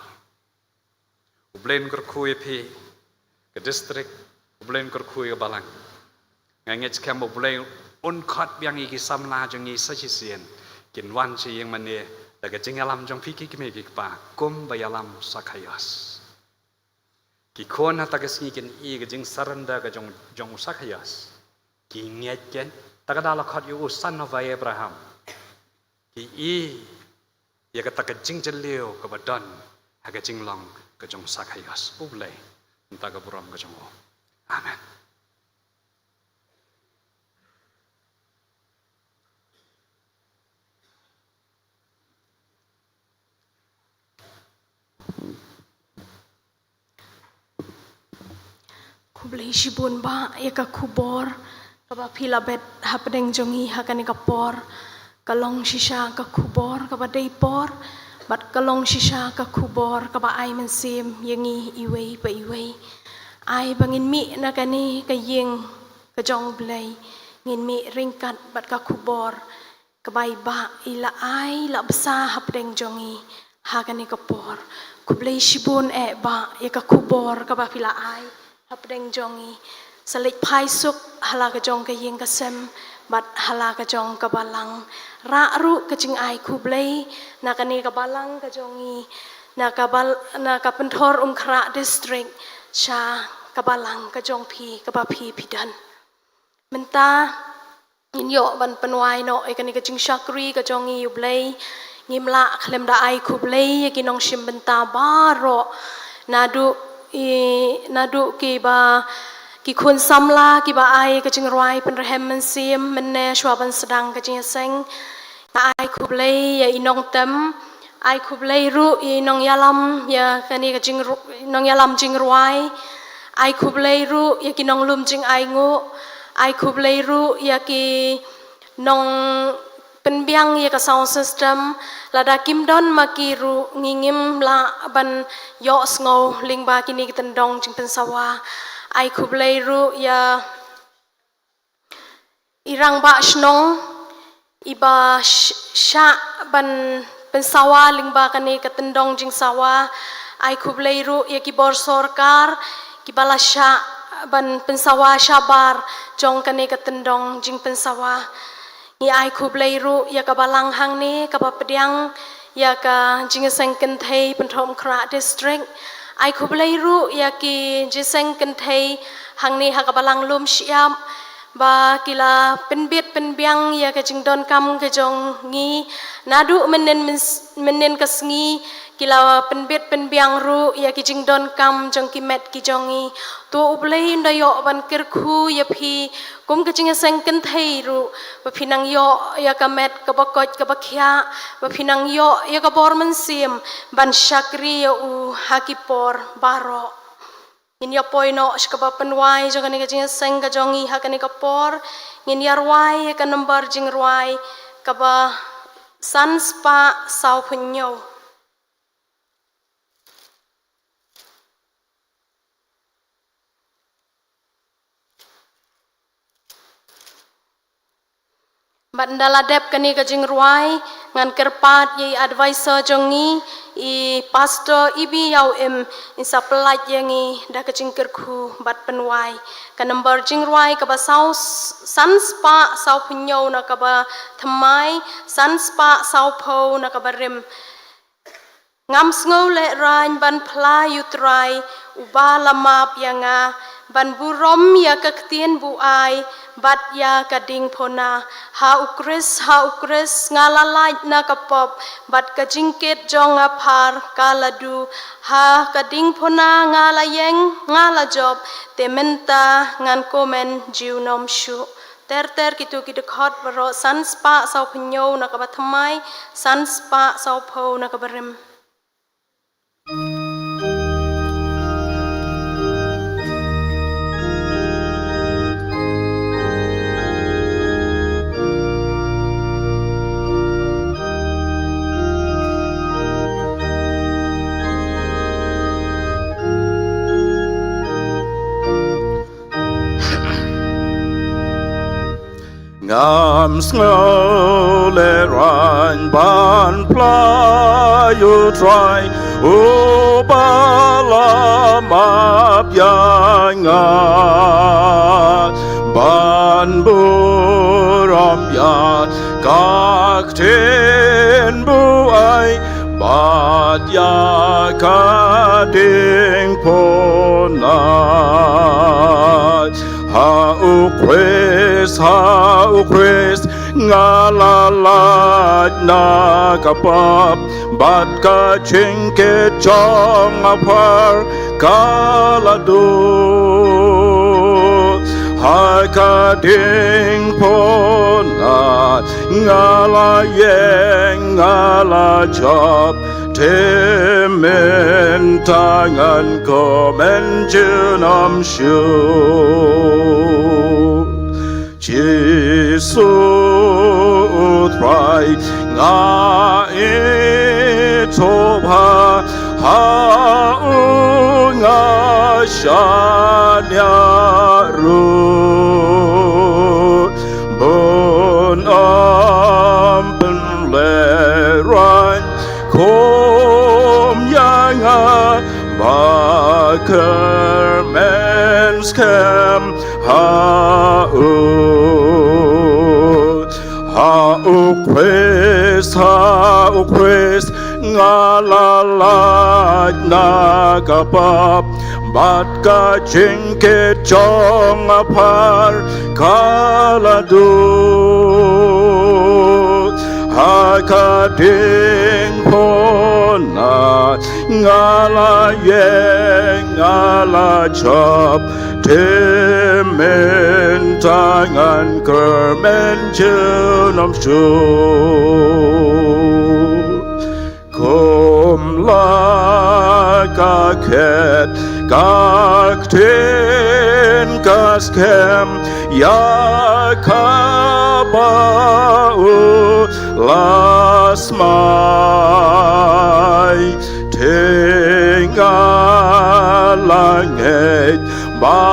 U Blei un kyrkhu ïa phi, ka district, U Blei un kyrkhu ïa ka balang. Nga ngeit skhem ba U Blei un khot biang ïa ki samla jong ngi sa shisien, kin wan sha ïing mane da ka jingïalam jong phi ki kmie ki kpa, kumba ïalam Sakhaios. Ki khun ha kata ka sngi kin i ka jingsurrender ka jong, jong u Sakhaios. Ki ngeit kein, ta ka da la khot ïa u son of Abraham. Ki i ïa kata ka jingjylliew kaba don ha ka jinglong ka jong u Sakhaios. U Blei un da ka burom ka jong u. Amen. Khublei shibun Bah ïa ka khubor kaba phi la bet hapdeng jong ngi ha kane ka por. Ka long shisha ka khubor kaba dei por, bad ka long shisha ka khubor kaba ai mynsiem ïa ngi iwei pa iwei. Ai ba ngin mih na kane ka ïing ka jong U Blei, ngin mih ryngkat bad ka khubor kaba i Bah i la ai, la bsa hapdeng jong ngi ha kane ka por. Khublei shibun eh Bah ïa ka khubor kaba phi la ai hapdeng jong ngi. Sa leit phai suk ha la ka jong ka ïing ka sem bad ha la ka jong ka balang. Rah ruh ka jingai khublei na kane ka balang ka jong ngi, na ka bal-, na ka Pynthorumkhrah District, sha ka balang ka jong phi kaba phi phi don. Mynta ngin ïoh ban pynwai noh ïa kane ka jingshakri ka jong ngi ïa U Blei. Ngim lah khlem da ai khublei ïa ki nongshim bynta baroh. Naduh i, naduh kiba, ki khun samla kiba ai ka jingrwai pynrhem mynsiem mynne shuwa ban sdang ka jingïaseng. Nga ai khublei ïa i nongtem, ai khublei ruh ïa i nongïalam ïa kane ka jingru-, nongïalam jingrwai. Ai khublei ruh ïa ki nonglum jingainguh. Ai khublei ruh ïa ki nongpynbiang ïa ka sound system. Lada kim don ma ki ruh ngi ngim lah ban ïohsngew lyngba kine ki tyndong jingpynsawa. Ai khublei ruh ïa i rangbah shnong iba sh-, shah ban pynsawa lyngba kane ka tyndong jingsawa. Ai khublei ruh ïa ki bor sorkar kiba la shah ban pynsawa shabar jong kane ka tyndong jingpynsawa. Ngi ai khublei ruh ïa ka balang hangne kaba pdiang ïa ka jingïaseng kynthei Pynthorumkhrah District. Ai khublei ruh ïa ki jingïaseng kynthei hangne ha ka balang lum shyiap, ba ki la pynbit pynbiang ïa ka jingdonkam ka jong ngi. Naduh mynnin myn-, mynnin ka sngi ki la pynbit pynbiang ruh ïa ki jingdonkam jong ki met ki jong ngi. To U Blei un da ïoh ban kyrkhu ïa phi kum ka jingïaseng kynthei ruh, ba phi nang ïoh ïa ka met kaba koit kaba khiah, ba phi nang ïoh ïa ka bor mynsiem ban shakri ïa u ha ki por baroh. Ngin ïa poi noh sha kaba pynwai jong kane ka jingïaseng ka jong ngi ha kane ka por. Ngin ïa rwai ïa ka nambar jingrwai kaba san spah saw phew hynñiew. Bad ynda la dep kane ka jingrwai, ngan kyrpad ïa i advisor jong ngi, i Pastor Ibi Ïaw Im, in sa pyllait ïa ngi da ka jingkyrkhu bad pynwai. Ka number jingrwai kaba saw, san spah saw phew na kaba thymmai, san spah saw phew na kaba rim. Ngam sngew lehraiñ ban phla ïa u Trai, uba la map ïa nga, ban burom ïa ka ktien buaid, bad ïa ka diengphna. Ha u Khrist, ha u Khrist, nga la lait na ka pop, bad ka jingkit jong nga phar ka la du. Ha ka diengphna nga la ïeng, nga la jop, te mynta ngan kmen junom shuh. Ter ter kito ki dkhot baroh, san spah saw phew na kaba thymmai, san spah saw phew na kaba rim. Ngam sngew lehraiñ ban phla ïa u Trai, uba la map ïa nga, ban burom ïa ka ktien buaid, bad ïa ka diengphna. Ha u Khrist, ha u Khrist, nga la lait na ka pop, bad ka jingkit jong nga phar ka la du. Ha ka diengphna nga la ïeng, nga la jop, te mynta ngan kmen junom shuh. Jisu u Trai, nga ithup ha u, nga shaniah ruh, bun ym pynlehraiñ kum ïa nga, ba kyrmen skhem ha u. Ha u Khrist, ha u Khrist, nga la lait na ka pop, bad ka jingkit jong nga phar ka la du. Ha ka diengphna nga la ïeng, nga la jop, te mynta ngan kmen junom shuh. Kum la ka khet ka ktien ka skhem, ïa kaba u la smai, te nga la ngeit ba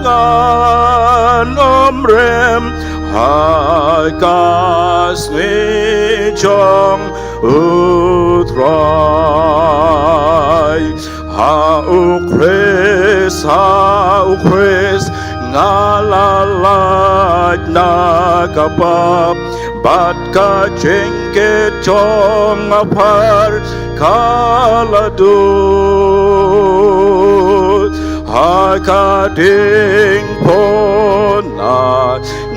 ngan ym rem ha ka sngi jong u Trai. Ha u Khrist, ha u Khrist, nga la lait na ka pop, bad ka jingkit jong nga phar ka la du. Ha ka diengphna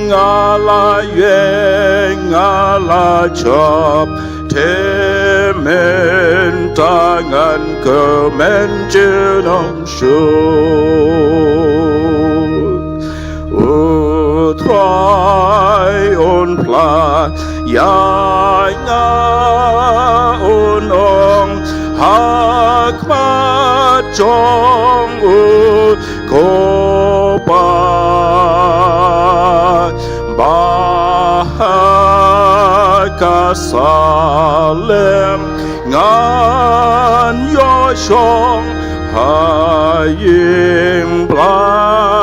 nga la ïeng, nga la jop, te mynta ngan kmen junom shuh. U Trai un phla ïa nga, un ong ha khmat jong u Kpa, ba ha ka Salem ngan ïoh shong ha ïing ba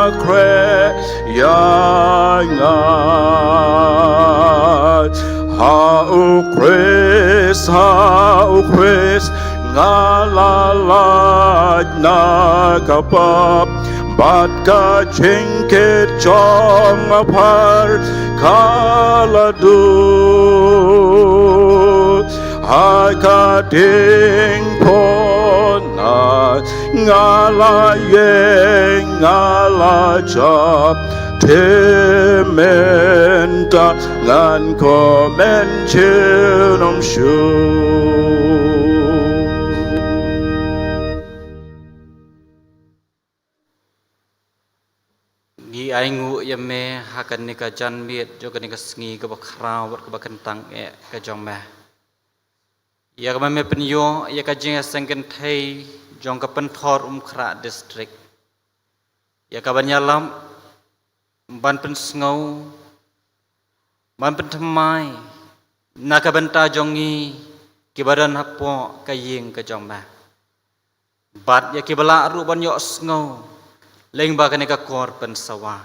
la khreh ïa nga. Ha u Khrist, ha u Khrist, nga la lait na ka pap, bad ka jingkit jong nga phar ka la duh. Ha ka diengphna nga la ïeng, nga la jop, te mynta ngan komen junom shuh. Ngi ainguh ïa me ha kane ka janmiet jong kane ka sngi kaba khraw bad kaba kyntang eh ka jong me. Ïa kaba me pynïoh ïa ka jingïaseng kynthei jong ka Pynthorumkhrah District. Ïa ka ban ïalam, ban pynsngew, ban pynthymmai na ka bynta jong ngi kiba don hapoh ka ïing ka jong me. Bad ïa kiba lah ruh ban ïohsngew lyngba kane ka kor pynsawa.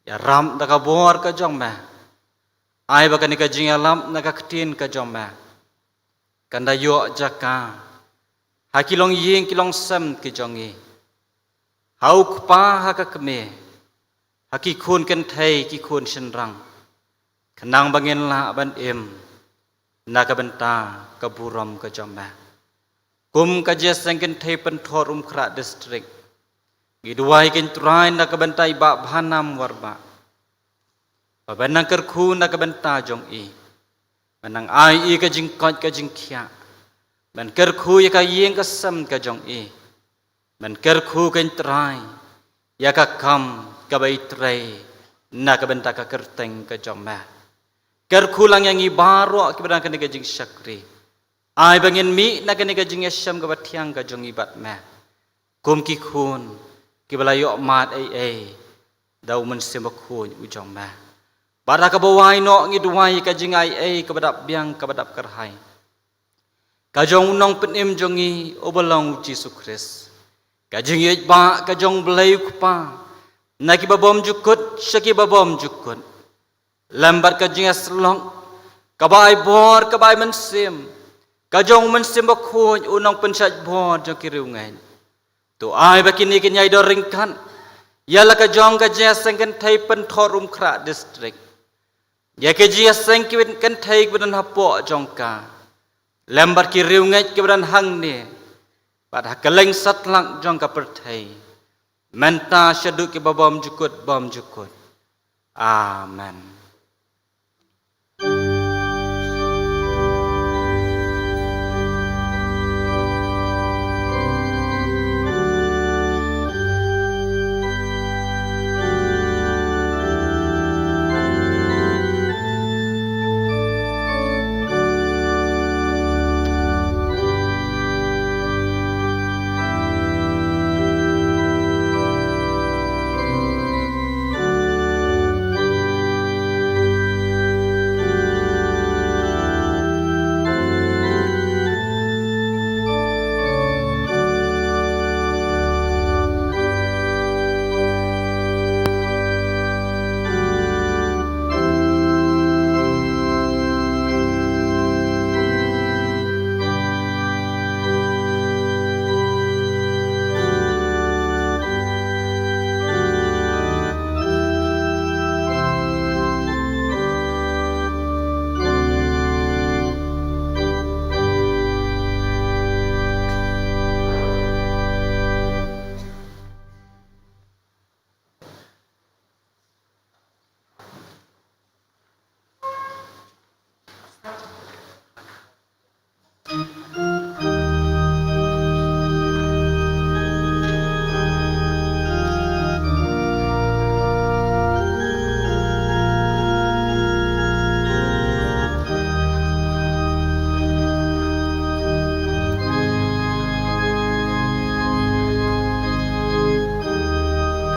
Ïarap da ka bor ka jong me. Ai ba kane ka jingïalam na ka ktien ka jong me kan da ïoh jaka ha ki longïing ki longsem ki jong ngi. Ha u kpa, ha ka kmie, ha ki khun kynthei ki khun shynrang, khnang ba ngin lah ban im na ka bynta ka burom ka jong me. Kum ka jingïaseng kynthei Pynthorumkhrah District, ngi duwai, ko Trai, na ka bynta i Bah Bhanam Warbah, ba ban nang kyrkhu na ka bynta jong i, ban nang ai i ka jingkoit ka jingkhiah, ban kyrkhu ïa ka ïing ka sem ka jong i, ban kyrkhu, ko Trai, ïa ka kam kaba i trei na ka bynta ka kyrteng ka jong me. Kyrkhu lang ïa ngi baroh kiba don ha kane ka jingshakri. Ai ba ngin mih na kane ka jingïashem kaba thiang ka jong i bad me kum ki khun kiba la ïoh mad ei ei da u Mynsiem Bakhuid u jong me. Bad ha kaba wai noh ngi duwai ka jingaiei kaba dap biang kaba dap kyrhai ka jong u Nongpynim jong ngi uba long u Jisu Khrist, ka jingïeit bah ka jong u Blei u Kpa na kiba bymjukut sha kiba bymjukut, lem bad ka jingïasyllok kaba ai bor kaba ai mynsiem ka jong u Mynsiem Bakhuid u Nongpynshait bor jong ki riewngeit. To ai ba kine kin ïai don ryngkat ïa la ka jong ka jingïaseng kynthei Pynthorumkhrah District, ïa ka jingïaseng kynthei kiba don hapoh jong ka, lem bad ki riewngeit kiba don hangne bad ha kylleng satlak jong ka pyrthei, mynta shaduh kiba bymjukut bymjukut. Amen.